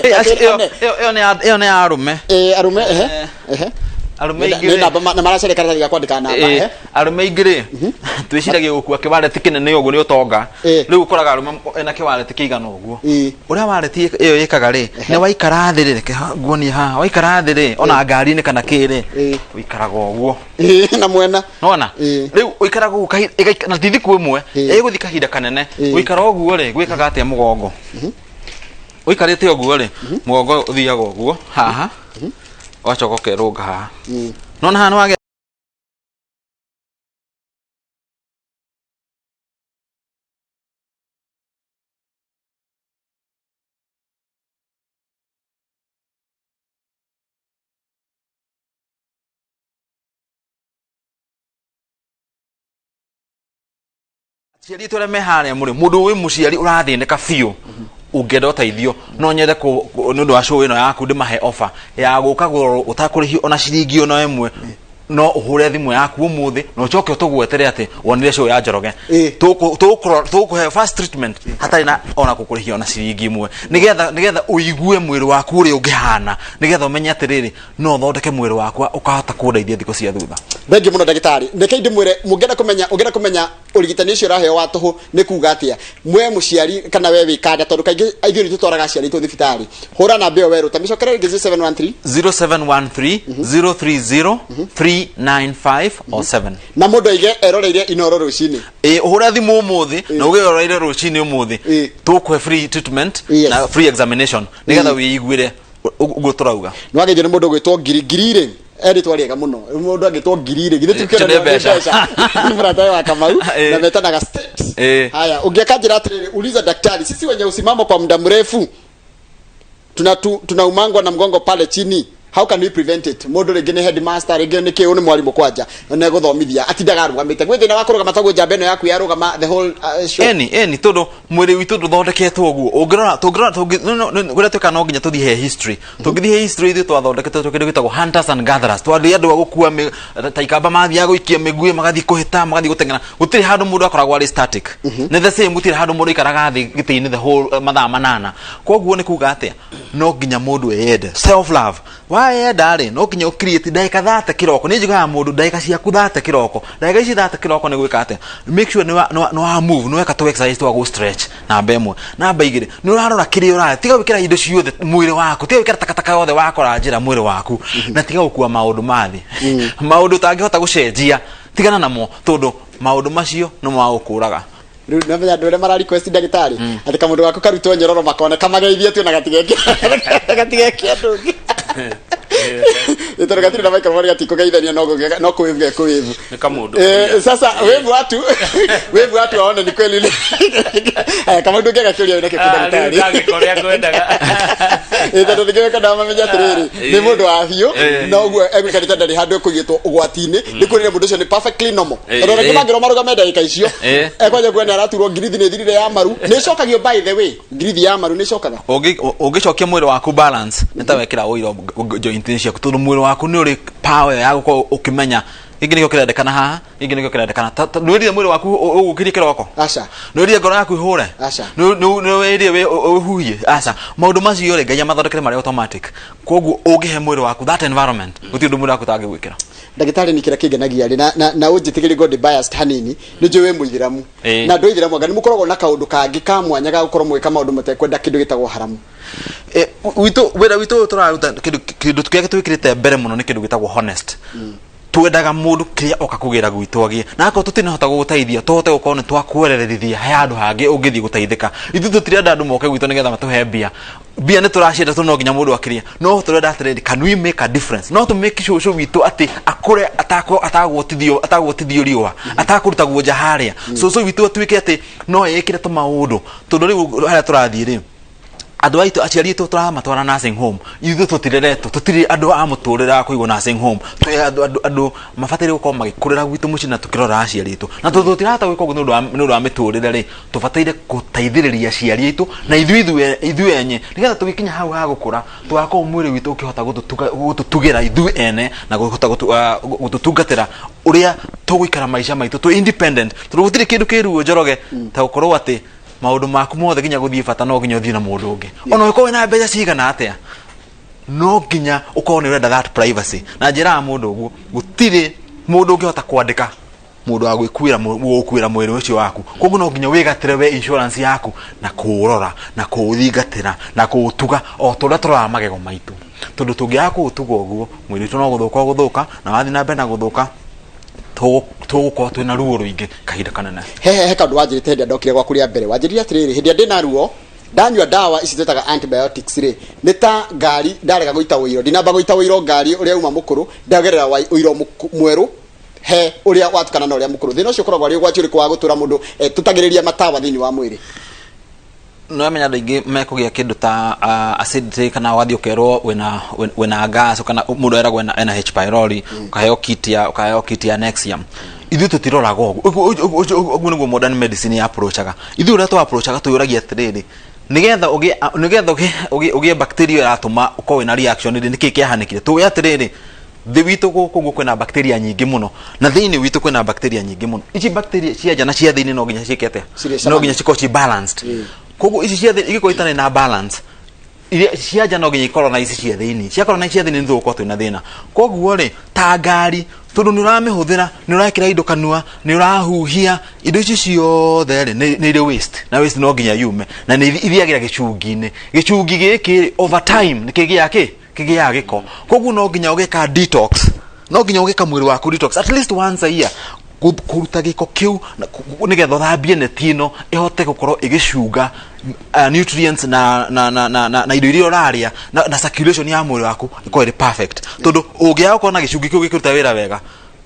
Ĩyo nĩ ya arũme. Ĩĩ, arũme, ehe ehe. Arũme nĩ aingĩ rĩ, namba na maracaria karatathi ga kwandĩka namba. Ehe. Arũme aingĩ rĩ, twĩciragia gũkua kĩwareti kĩnene ũguo nĩ ũtonga. Rĩu ũkoraga arũme ena kĩwareti kĩigana ũguo. Ũrĩa wareti ĩyo ĩkaga rĩ, nĩ waikara thĩ rĩ, reke nguonie haha, waikara thĩ rĩ, ona ngari-inĩ kana kĩ rĩ, ũikaraga ũguo. Ĩĩ, na mwena. Nona rĩu ũikaraga ũguo na ti thikũ ĩmwe, ĩgũthiĩ kahinda kanene. Ũikara ũguo rĩ, gwĩkaga atĩa mũgongo? Ũikarĩte ũguo rĩ, mũgongo ũthiaga ũguo haha, ũgacoka ũkerũnga haha. Nona haha nĩ wagĩa aciari itũ arĩa me harĩa mũrĩ mũndũ wĩ mũciari ũrathĩnĩka biũ, ũngĩenda ũteithio, no nyende nĩ ũndũ wa show ĩno yaku ndĩmahe offer ya gũka kũrorwo ũtakũrĩhio ona ciringi ona ĩmwe. No ũhũre thimũ yaku ũmũthĩ na ũcoke ũtũgwetere atĩ wonire show ya Njoroge. Tũgũkũhe first treatment hatarĩ na ona gũkũrĩhia ona ciringi ĩmwe, nĩgetha ũigue mwĩrĩ waku ũrĩa ũngĩhana, nĩgetha ũmenye atĩrĩrĩ, no thondeke mwĩrĩ wakwa ũkahota kũndeithia thikũ cia thutha. Thengiũ mũno ndagĩtarĩ. Reke ndĩmwĩre, mũngĩenda kũmenya, ũngĩenda kũmenya ũrigitani ũcio ũraheo wa tũhũ nĩ kuga atĩa, mwe mũciari kana we wĩ kanda, tondũ kaingĩ ithuĩ nĩ tũtwaraga aciari aitũ thibitarĩ, hũra namba ĩyo werũ, ta mĩcokere rĩngĩ, 0713 0713 030 395 or 7. Na mũndũ aige eroreire Inoro rũcinĩ. Ĩ, ũhũre thimũ ũmũthĩ na uge ũroreire rũcinĩ ũmũthĩ, tũkũhe free treatment na free examination nĩgetha wĩiguĩre ũguo tũrauga. Nĩ wageithio nĩ mũndũ ũgwĩtwo Ngiri. Ngiri rĩ, erĩtwa rĩega mũno. Mũndũ angĩtwo Ngiri rĩ, githĩ Icio nĩ mbeca. Nĩ mũrata wa Kamau na metanaga States. Haya, ũngĩakanjĩra atĩrĩrĩ, uliza daktari, sisi wenye usimamo kwa muda mrefu tunaumangwa na mgongo pale chini. How can we prevent it? Mũndũ rĩngĩ nĩ headmaster, rĩngĩ nĩ kĩũ, nĩ mwarimũ kwanja na gũthomithia, atindaga arũgamĩte. Gwĩ thĩna wa kũrũgama toguo njamba ĩno yaku yarũgama the whole show? Eni, eni, tondu mwĩrĩ witũ ndũthondeketwo ũguo. Ũngĩrora, tũngĩrora, kũrĩa twĩkaga no nginya tũthiĩ he history. Tũngĩthiĩ he history, ithuĩ twathondeketwo twĩ kĩndũ gĩtagwo hunters and gatherers. Twarĩ andũ a gũkua ta ikamba, mathiaga gũikia mĩguĩ, magathiĩ kũhĩta, magathiĩ gũteng'era. Gũtirĩ handũ mũndũ akoragwo arĩ static. Nĩ the same, gũtirĩ handũ mũndũ aikaraga thĩ gĩtĩ-inĩ the whole mathaa 8. Koguo nĩ kuga atĩa? No nginya mũndũ eyende, self love. Wayenda rĩ, no nginya ũcreate ndagĩka 30 kĩroko. Nĩ njugaga mũndũ ndagĩka ciaku 30 kĩroko. Ndagĩka ici 30 kĩroko nĩ gwĩka atĩa? Make sure nĩ wa move, nĩ weka tũ exercise twa gũ stretch, namba ĩmwe. Namba igĩrĩ, nĩ ũrarora kĩrĩa ũrarĩa. Tiga gwĩkĩra indo ciothe mwĩrĩ waku, tiga gwĩkĩra takataka yothe wakora njĩra mwĩrĩ waku, na tiga gũkua maũndũ ma thĩ, maũndũ ũtangĩhota gũcenjia. Tigana namo, tondũ maũndũ macio nĩmo magũkũraga. Rĩu namenya andũ arĩa mara request ndagĩtarĩ atĩ kamũndũ gaku karutwo nyororo makone kamageithie tu na gatigeke gatigeke andũ ũngĩ, tondũ gatirĩ na microphone, gatikũgeithania, no kũwĩvu gekũwĩvu. Nĩ kamũndũ. Sasa wevu watu, wevu watu waone ni kweli. Haya, kama ndũngĩaga kĩũria wĩna kĩo ndagĩtarĩ. Ndagĩka ũrĩa ngwendaga. Tondũ nĩkĩo mamenya atĩrĩrĩ, nĩ mũndũ wa biũ na ũguo egũikarĩte ndarĩ handũ ekũigĩtwo ũgwati-inĩ, nĩ kuonania mũndũ ũcio nĩ perfectly normal, tondũ rĩngĩ mangĩrwo marũgame ndagĩka icio, ekwanja kuona araturwo ngirithi nĩ thirire ya maru, nĩ ĩcokagio. By the way, ngirithi ya maru nĩ ĩcokaga? Ũngĩcokia mwĩrĩ waku balance, nĩ ta wekĩra ũiro joint-inĩ ciaku, tondũ mwĩrĩ waku nĩ ũrĩ power ya gũkorwo ũkĩmenya gĩkĩ nĩkĩo kĩrendekana haha, gĩkĩ nĩkĩo kĩrendekana. Nĩwĩrire mwĩrĩ waku ũgũkĩrie kĩroko? Aca. Nĩwĩrire ngoro yaku ĩhũre? Aca. Nĩwĩrire ũhuhie? Aca. Maũndũ macio rĩ, Ngai amathondekere marĩ automatic. Koguo ũngĩhe mwĩrĩ waku that environment, gũtirĩ ũndũ mwĩrĩ waku ũtangĩgwĩkĩra. Ndagĩtarĩ, nĩ kĩrĩa kĩngenagia rĩ, na ũnjĩtĩkĩrie ngorwo ndĩ biased hanini, nĩ njũĩ wĩ mũithĩramu, na andũ a ithĩramu anga nĩ mũkoragwo na kaũndũ kangĩ ka mwanya ga gũkorwo mũgĩka maũndũ matekwenda kĩndũ gĩtagwo haramu. Witũ, wĩra witũ ũyũ tũraruta, kĩndũ kĩrĩa twĩkĩrĩte mbere mũno nĩ kĩndũ gĩtagwo honest. Twendaga mũndũ kĩrĩa oka kũgĩra gwitũ agĩe na akorwo tũtinahota gũgũteithia, tũhote gũkorwo nĩ twakwererithia he handũ hangĩ ũngĩthiĩ gũteithĩka. Ithuĩ tũtirenda andũ moke gwitũ nĩgetha matũhe mbia. Mbia nĩ tũracienda, tondũ no nginya mũndũ akĩrĩa, no tũrenda atĩrĩrĩ, can we make a difference? No tũ make cũcũ witũ atĩ akũre atagwotithio riũa, atakũrutagwo nja harĩa. Cũcũ witũ atuĩke atĩ no ĩkĩre tũmaũndũ, tondũ rĩu harĩa tũrathiĩ rĩ, andũ aitũ, aciari aitũ tũramatwara nursing home. Ithuĩ tũtireretwo, tũtirĩ andũ a mũtũrĩre wa kũigwo nursing home. Twĩ andũ mabataire gũkorwo magĩkũrĩra gwitũ mũciĩ na tũkĩrora aciari aitũ, na tondũ tũtirahota gwĩka ũguo nĩ ũndũ wa mĩtũrĩre rĩ, tũbataire gũteithĩrĩria aciari aitũ na ithuĩ enye, nĩgetha tũgĩkinya hau ha gũkũra, tũgakorwo mwĩrĩ witũ ũkĩhota gũtũtugĩra ithuĩ ene na kũhota gũtũtungatĩra ũrĩa tũgũikara maica maitũ twĩ independent, tondũ gũtirĩ kĩndũ kĩruo, Njoroge, ta gũkorwo atĩ maũndũ maku mothe, nginya gũthiĩ bata, no nginya ũthiĩ na mũndũ ũngĩ. Ona ũngĩkorwo wĩna mbeca cigana atĩa, no nginya ũkorwo nĩ ũrenda that privacy. Na njĩraga mũndũ ũguo, gũtirĩ mũndũ ũngĩhota kwandĩka mũndũ wa gwĩkuĩra, gũkuĩra mwĩrĩ ũcio waku. Koguo no nginya wĩgatĩre we insurance yaku na kũũrora na kũũthingatĩra na kũũtuga o ta ũrĩa tũroraga magego maitũ, tondũ tũngĩaga kũũtuga ũguo, mwĩrĩ witũ no gũthũka ũgũthũka, na wathiĩ na mbere na gũthũka, tũgũkorwo twĩna ruo rũingĩ kahinda kanene. He kaũndũ wanjĩrĩte hĩndĩ ĩrĩa ndokire gwaku rĩa mbere. Wanjĩrire atĩrĩrĩ, hĩndĩ ĩrĩa ndĩna ruo ndanyua ndawa ici twĩtaga antibiotics rĩ, nĩ ta ngari ndarega gũita ũiro, ndinamba gũita ũiro ngari ũrĩa uma mũkũrũ, ndagerera ũiro mwerũ he ũrĩa watukana na ũrĩa mũkũrũ. Thĩna ũcio ũkoragwo arĩ ũgwati ũrĩkũ wa gũtũra mũndũ tũtagĩrĩria matawa thĩinĩ wa mwĩrĩ? Nĩwamenya andũ aingĩ mekũgĩa kĩndũ ta acidity, kana wathiĩ ũkerwo wĩna gas, kana mũndũ eragwo ena H pylori, ũkaheo kit ya Nexium. Ithuĩ tũtiroraga ũguo. Ũguo nĩguo modern medicine ya approachaga. Ithuĩ ũrĩa tũ approachaga, twĩyũragia atĩrĩrĩ, nĩgetha ũgĩe bacteria ĩratũma ũkorwo wĩna reaction rĩ, nĩkĩĩ kĩahanĩkire? Tũĩ atĩrĩrĩ, thĩ witũ gũkũ ũguo kwĩna bacteria nyingĩ mũno, na thĩinĩ witũ kwĩna bacteria nyingĩ mũno. Ici bacteria cia nja na cia thĩinĩ no nginya ciĩke atĩa? Cirĩcemania. No nginya cikorwo ci balanced. Koguo ici cia thĩinĩ igĩkorwo itarĩ na balance, iria cia nja no nginya ikorwo na ici cia thĩinĩ, ciakorwo na ici cia thĩinĩ, nĩ tũgũkorwo twĩna thĩna. Koguo rĩ, ta ngari, tondũ nĩ ũramĩhũthĩra, nĩ ũrekĩra indo kanua, nĩ ũrahuhia indo ici ciothe rĩ, nĩ irĩ waste, na waste no nginya yume, na nĩ ithiagĩra gĩcungi-inĩ. Gĩcungi gĩkĩ rĩ, over time nĩ kĩgĩaga kĩ kĩgĩaga gĩko. Koguo no nginya ũgeka detox, no nginya ũgeka mwĩrĩ waku detox at least once a year, kũruta gĩko kĩu nĩgetha ũthambie neti ĩno ĩhote gũkorwo ĩgĩcunga nutrients na indo iria ũrarĩa, na circulation ya mwĩrĩ waku ĩkorwo ĩrĩ perfect, tondũ ũngĩaga gũkorwo na gĩcungi kĩu gĩkĩruta wĩra wega,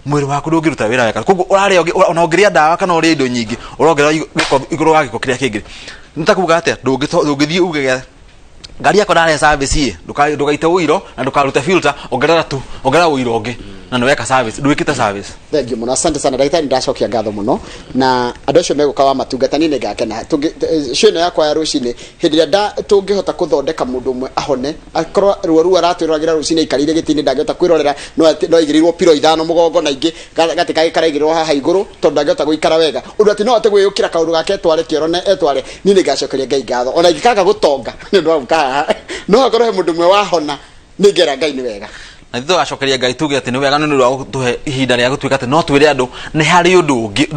mwĩrĩ waku ndũngĩruta wĩra wega. Koguo ũrarĩa ona ũngĩrĩa ndawa kana ũrĩe indo nyingĩ, ũrongerera gĩko igũrũ wa gĩko kĩrĩa kĩngĩ. Nĩ ta kuga atĩa? Ndũngĩthiĩ uge Ngari yakwa ndarehe service ĩ, ndũgaite ũiro na ndũkarute filter, ongerera tu, ongerera ũiro ũngĩ na nĩ weka service, ndwĩkĩte service. Thank you muno, asante sana ndagĩtarĩ, ndacokia ngatho mũno na andũ acio megũka wa matungata, niĩ nĩngakena. Show ĩno yakwa ya rũcinĩ, hĩndĩ ĩrĩa tũngĩhota gũthondeka mũndũ ũmwe ahone, akorwo ruo ruo aratwĩroragĩra rũcinĩ aikarĩire gĩtĩ-inĩ ndangĩhota kwĩrorera, no aigĩrĩirwo piro ithano mũgongo na ingĩ gatĩ kangĩ karaigĩrĩrwo haha igũrũ tondũ ndangĩhota gũikara wega, ũndũ atĩ no ahote gwĩyũkĩra kaũndũ gake etware kĩoro na etware, niĩ nĩngacokeria Ngai ngatho ona ingĩkaga gũtonga nĩ ũndũ wa gũka haha, no hakorwo he mũndũ ũmwe wahona, nĩngera Ngai nĩ wega. Na ithuĩ tũgacokeria Ngai tuge atĩ nĩ wega nĩ ũndũ wa gũtũhe ihinda rĩa gũtuĩka atĩ no twĩre andũ nĩ harĩ ũndũ ũngĩ.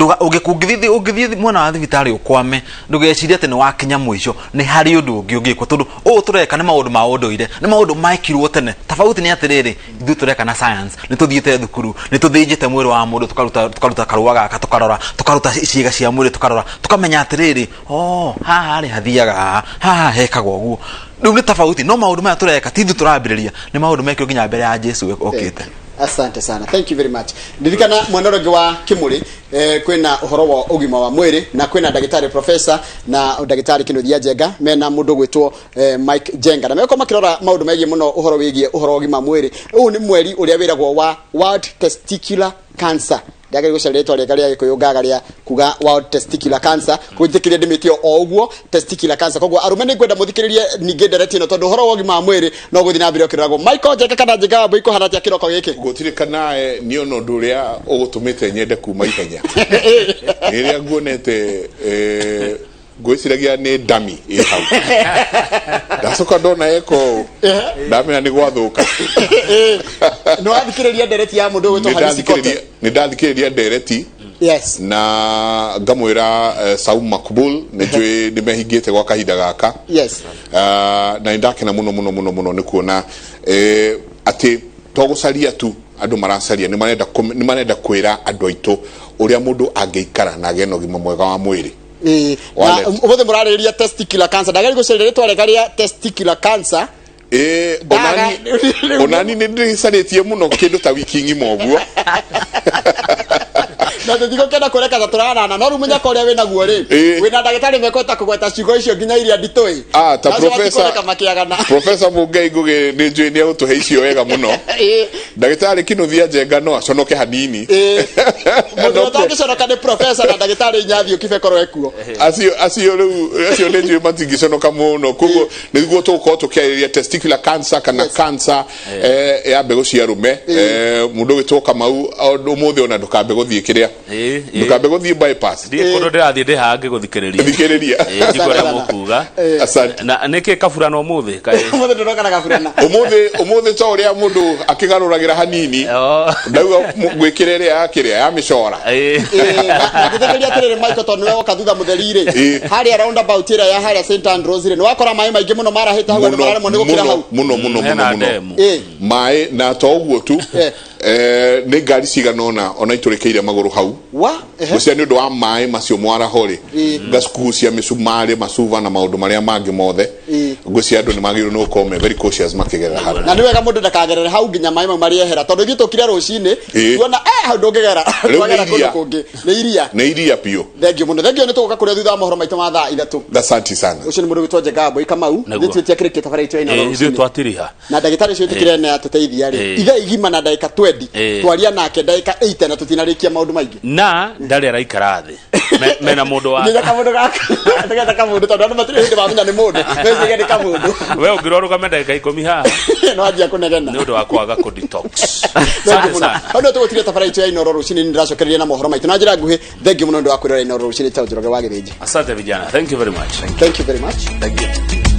Ũngĩthiĩ mwena wa thibitarĩ ũkwame, ndũgecirie atĩ nĩ wakinya mũico, nĩ harĩ ũndũ ũngĩ ũngĩkwo, tondũ ũũ tũreka nĩ maũndũ ma ũndũire, nĩ maũndũ mekirwo tene. Tofauti nĩ atĩrĩrĩ, ithuĩ tũreka na science, nĩ tũthiĩte thukuru, nĩ tũthĩnjĩte mwĩrĩ wa mũndũ, tũkaruta karũa gaka tũkarora, tũkaruta ciĩga cia mwĩrĩ tũkarora, tũkamenya atĩrĩrĩ, oh, haha rĩ hathiaga haha, haha hekagwo ũguo. Rĩu nĩ tofauti, no maũndũ maya tũreka ti ithuĩ tũrambĩrĩria, nĩ maũndũ mekirwo nginya mbere ya Jesu okĩte. Asante sana, thank you very much. Ndirikana mwena ũrĩa ũngĩ wa Kimuri, kwĩna ũhoro wa ũgima wa mwĩrĩ na kwĩna ndagĩtarĩ professor na ndagĩtarĩ Kĩnuthia Njenga mena mũndũ gwĩtwo Mike Njenga, na megũkorwo makĩrora maũndũ megiĩ mũno ũhoro wĩgiĩ ũhoro wa ũgima wa mwĩrĩ. Ũyũ nĩ mweri ũrĩa wĩragwo wa World Testicular Cancer. Ndagĩrĩirwo gũcaria rĩtwa rĩega rĩa Gĩkũyũ ngaga rĩa kuga World Testicular Cancer, gwĩtĩkĩria ndĩmĩtie o ũguo testicular cancer. Koguo arũme nĩ ngwenda mũthikĩrĩrie ningĩ ndereti ĩno, tondũ ũhoro wa ũgima wa mwĩrĩ no gũthiĩ na mbere ũkĩroragwo. Michael Njenga kana Njenga wa Mbũi, kũhana atĩa kĩroko gĩkĩ? Gũtirĩ kanae niĩ ona ũndũ ũrĩa ũgũtũmĩte nyende kuma ihenya rĩrĩa nguonete, ngwĩciragia nĩ ndami ĩ hau, ndacoka ndona eko ũũ, ndamenya nĩ gwathũka. Nĩ wathikĩrĩria ndereti ya mũndũ ũgwĩtwo Hamisi Kote? Nĩ ndathikĩrĩria ndereti. Na ngamwĩra Saum Makbul, nĩ njũĩ nĩ mehingĩte gwa kahinda gaka. Na nĩ ndakena mũno mũno mũno mũno nĩ kuona atĩ to gũcaria tu andũ maracaria, nĩ marenda kwĩra andũ aitũ ũrĩa mũndũ angĩikara na agĩe na ũgima mwega wa mwĩrĩ. Ĩĩ, na Wallet. Ũmũthĩ mũrarĩrĩria testicular cancer. Ndagĩrĩirwo gũcaria rĩtwa rĩega rĩa testicular cancer. Onani nĩ ndĩcarĩtie mũno kĩndũ ta wiki ng'ima ũguo. Na tũtigũkĩenda kũreka ta tũranana, no rĩu mũnyaka ũrĩa wĩnaguo rĩ, wĩna ndagĩtarĩ mekũhota kũgweta ciugo icio nginya iria nditũĩ. Ah, ta Acio professor matikũreka makĩagana. Professor Mũngai Ngũgĩ nĩ njũĩ nĩ egũtũhe icio wega mũno. Ndagĩtarĩ Kĩnuthia Njenga no aconoke hanini. Mũndũ ũrĩa ũtangĩconoka nĩ professor na ndagĩtarĩ Inyathiũ Kibe korwo ekuo. Acio rĩu acio nĩ njũĩ matingĩconoka mũno, koguo nĩguo tũgũkorwo tũkĩarĩrĩria testicular cancer kana cancer ya mbegũ cia arũme. Mũndũ ũgĩtwo Kamau, ũmũthĩ ona ndũkambe gũthiĩ kĩrĩa, ndũkambe gũthiĩ bypass. Ndiĩ kũndũ ndĩrathiĩ, ndĩ haha ngĩgũthikĩrĩria. Thikĩrĩria. Ĩĩ, njigue ũrĩa mũkuga. Asante. Na nĩkĩ kaburana ũmũthĩ kaĩ? Ũmũthĩ ndũroka na kaburana. Ũmũthĩ ta ũrĩa mũndũ akĩgarũragĩra hanini, ndauga ngwĩkĩra ĩrĩa ya kĩrĩa ya mĩcora. Na ngĩthikĩrĩria atĩrĩrĩ Michael, tondũ nĩwe woka thutha mũtheri rĩ, harĩa roundabout ĩrĩa ya harĩa St Andrews rĩ, nĩ wakora maĩ maingĩ mũno marahĩte hau, andũ mararemwo nĩ gũkĩra hau. Mũno mũno mũno. Hena Mũno. ndemu. Maĩ na to ũguo tu, nĩ ngari cigana ũna ona itũrĩkĩire magũrũ hau. Wa ehe. Ngwĩciria nĩ ũndũ wa maĩ macio mwaraho rĩ, ngacukucia mĩcumarĩ, macuba na maũndũ marĩa mangĩ mothe. Ngwĩciria andũ nĩ magĩrĩirwo nĩ gũkorwo me very cautious makĩgerera hau. Na nĩ wega mũndũ ndakagerere hau nginya maĩ mau marĩehera, tondũ ithuĩ tũkire rũcinĩ tuona hau ndũngĩgera. Rĩu nĩ Twagera kũndũ iria. kũngĩ, nĩ iria. Nĩ iria biũ. Thengiũ mũno, thengiũ, nĩ tũgũka kũrĩa thutha wa mohoro maitũ ma thaa 3. Asante sana. Ũcio nĩ mũndũ gwĩtwo Njenga Wambui Kamau. Nĩguo. Ithuĩ tũtiakĩrĩkia tabarĩra itũ ya Inooro Ĩĩ, ithuĩ rũcinĩ. twatiriha. Na ndagĩtarĩ ũcio wĩtĩkĩre nĩ atũteithia rĩ, ithaa igima na ndagĩka 20 twaria nake ndagĩka 80 na tũtinarĩkia maũndũ maingĩ. Na ndarĩ araikara thĩ. Mena mũndũ wa Nginya kamũndũ gaka tũgeta kamũndũ, tondũ andũ matirĩ hĩndĩ mamenya nĩ mũndũ, meciria nĩ kamũndũ. We ũngĩrwo rũgame ndagĩka 10 haha, no anjia kũnegena. Nĩ ũndũ wa kwaga kũ detox. Thengiũ Asante mũno. sana. Hau nĩho tũgũtiria tabarĩra itũ ya Inooro rũcinĩ. Nĩ ndĩracokereria na mohoro maitũ na njĩra nguhĩ. Thengiũ mũno nĩ ũndũ wa kwĩrora Inooro rũcinĩ. Ta Njoroge wa Gĩthĩnji. Asante vijana, thank you very much. Thank you very much. Thank you.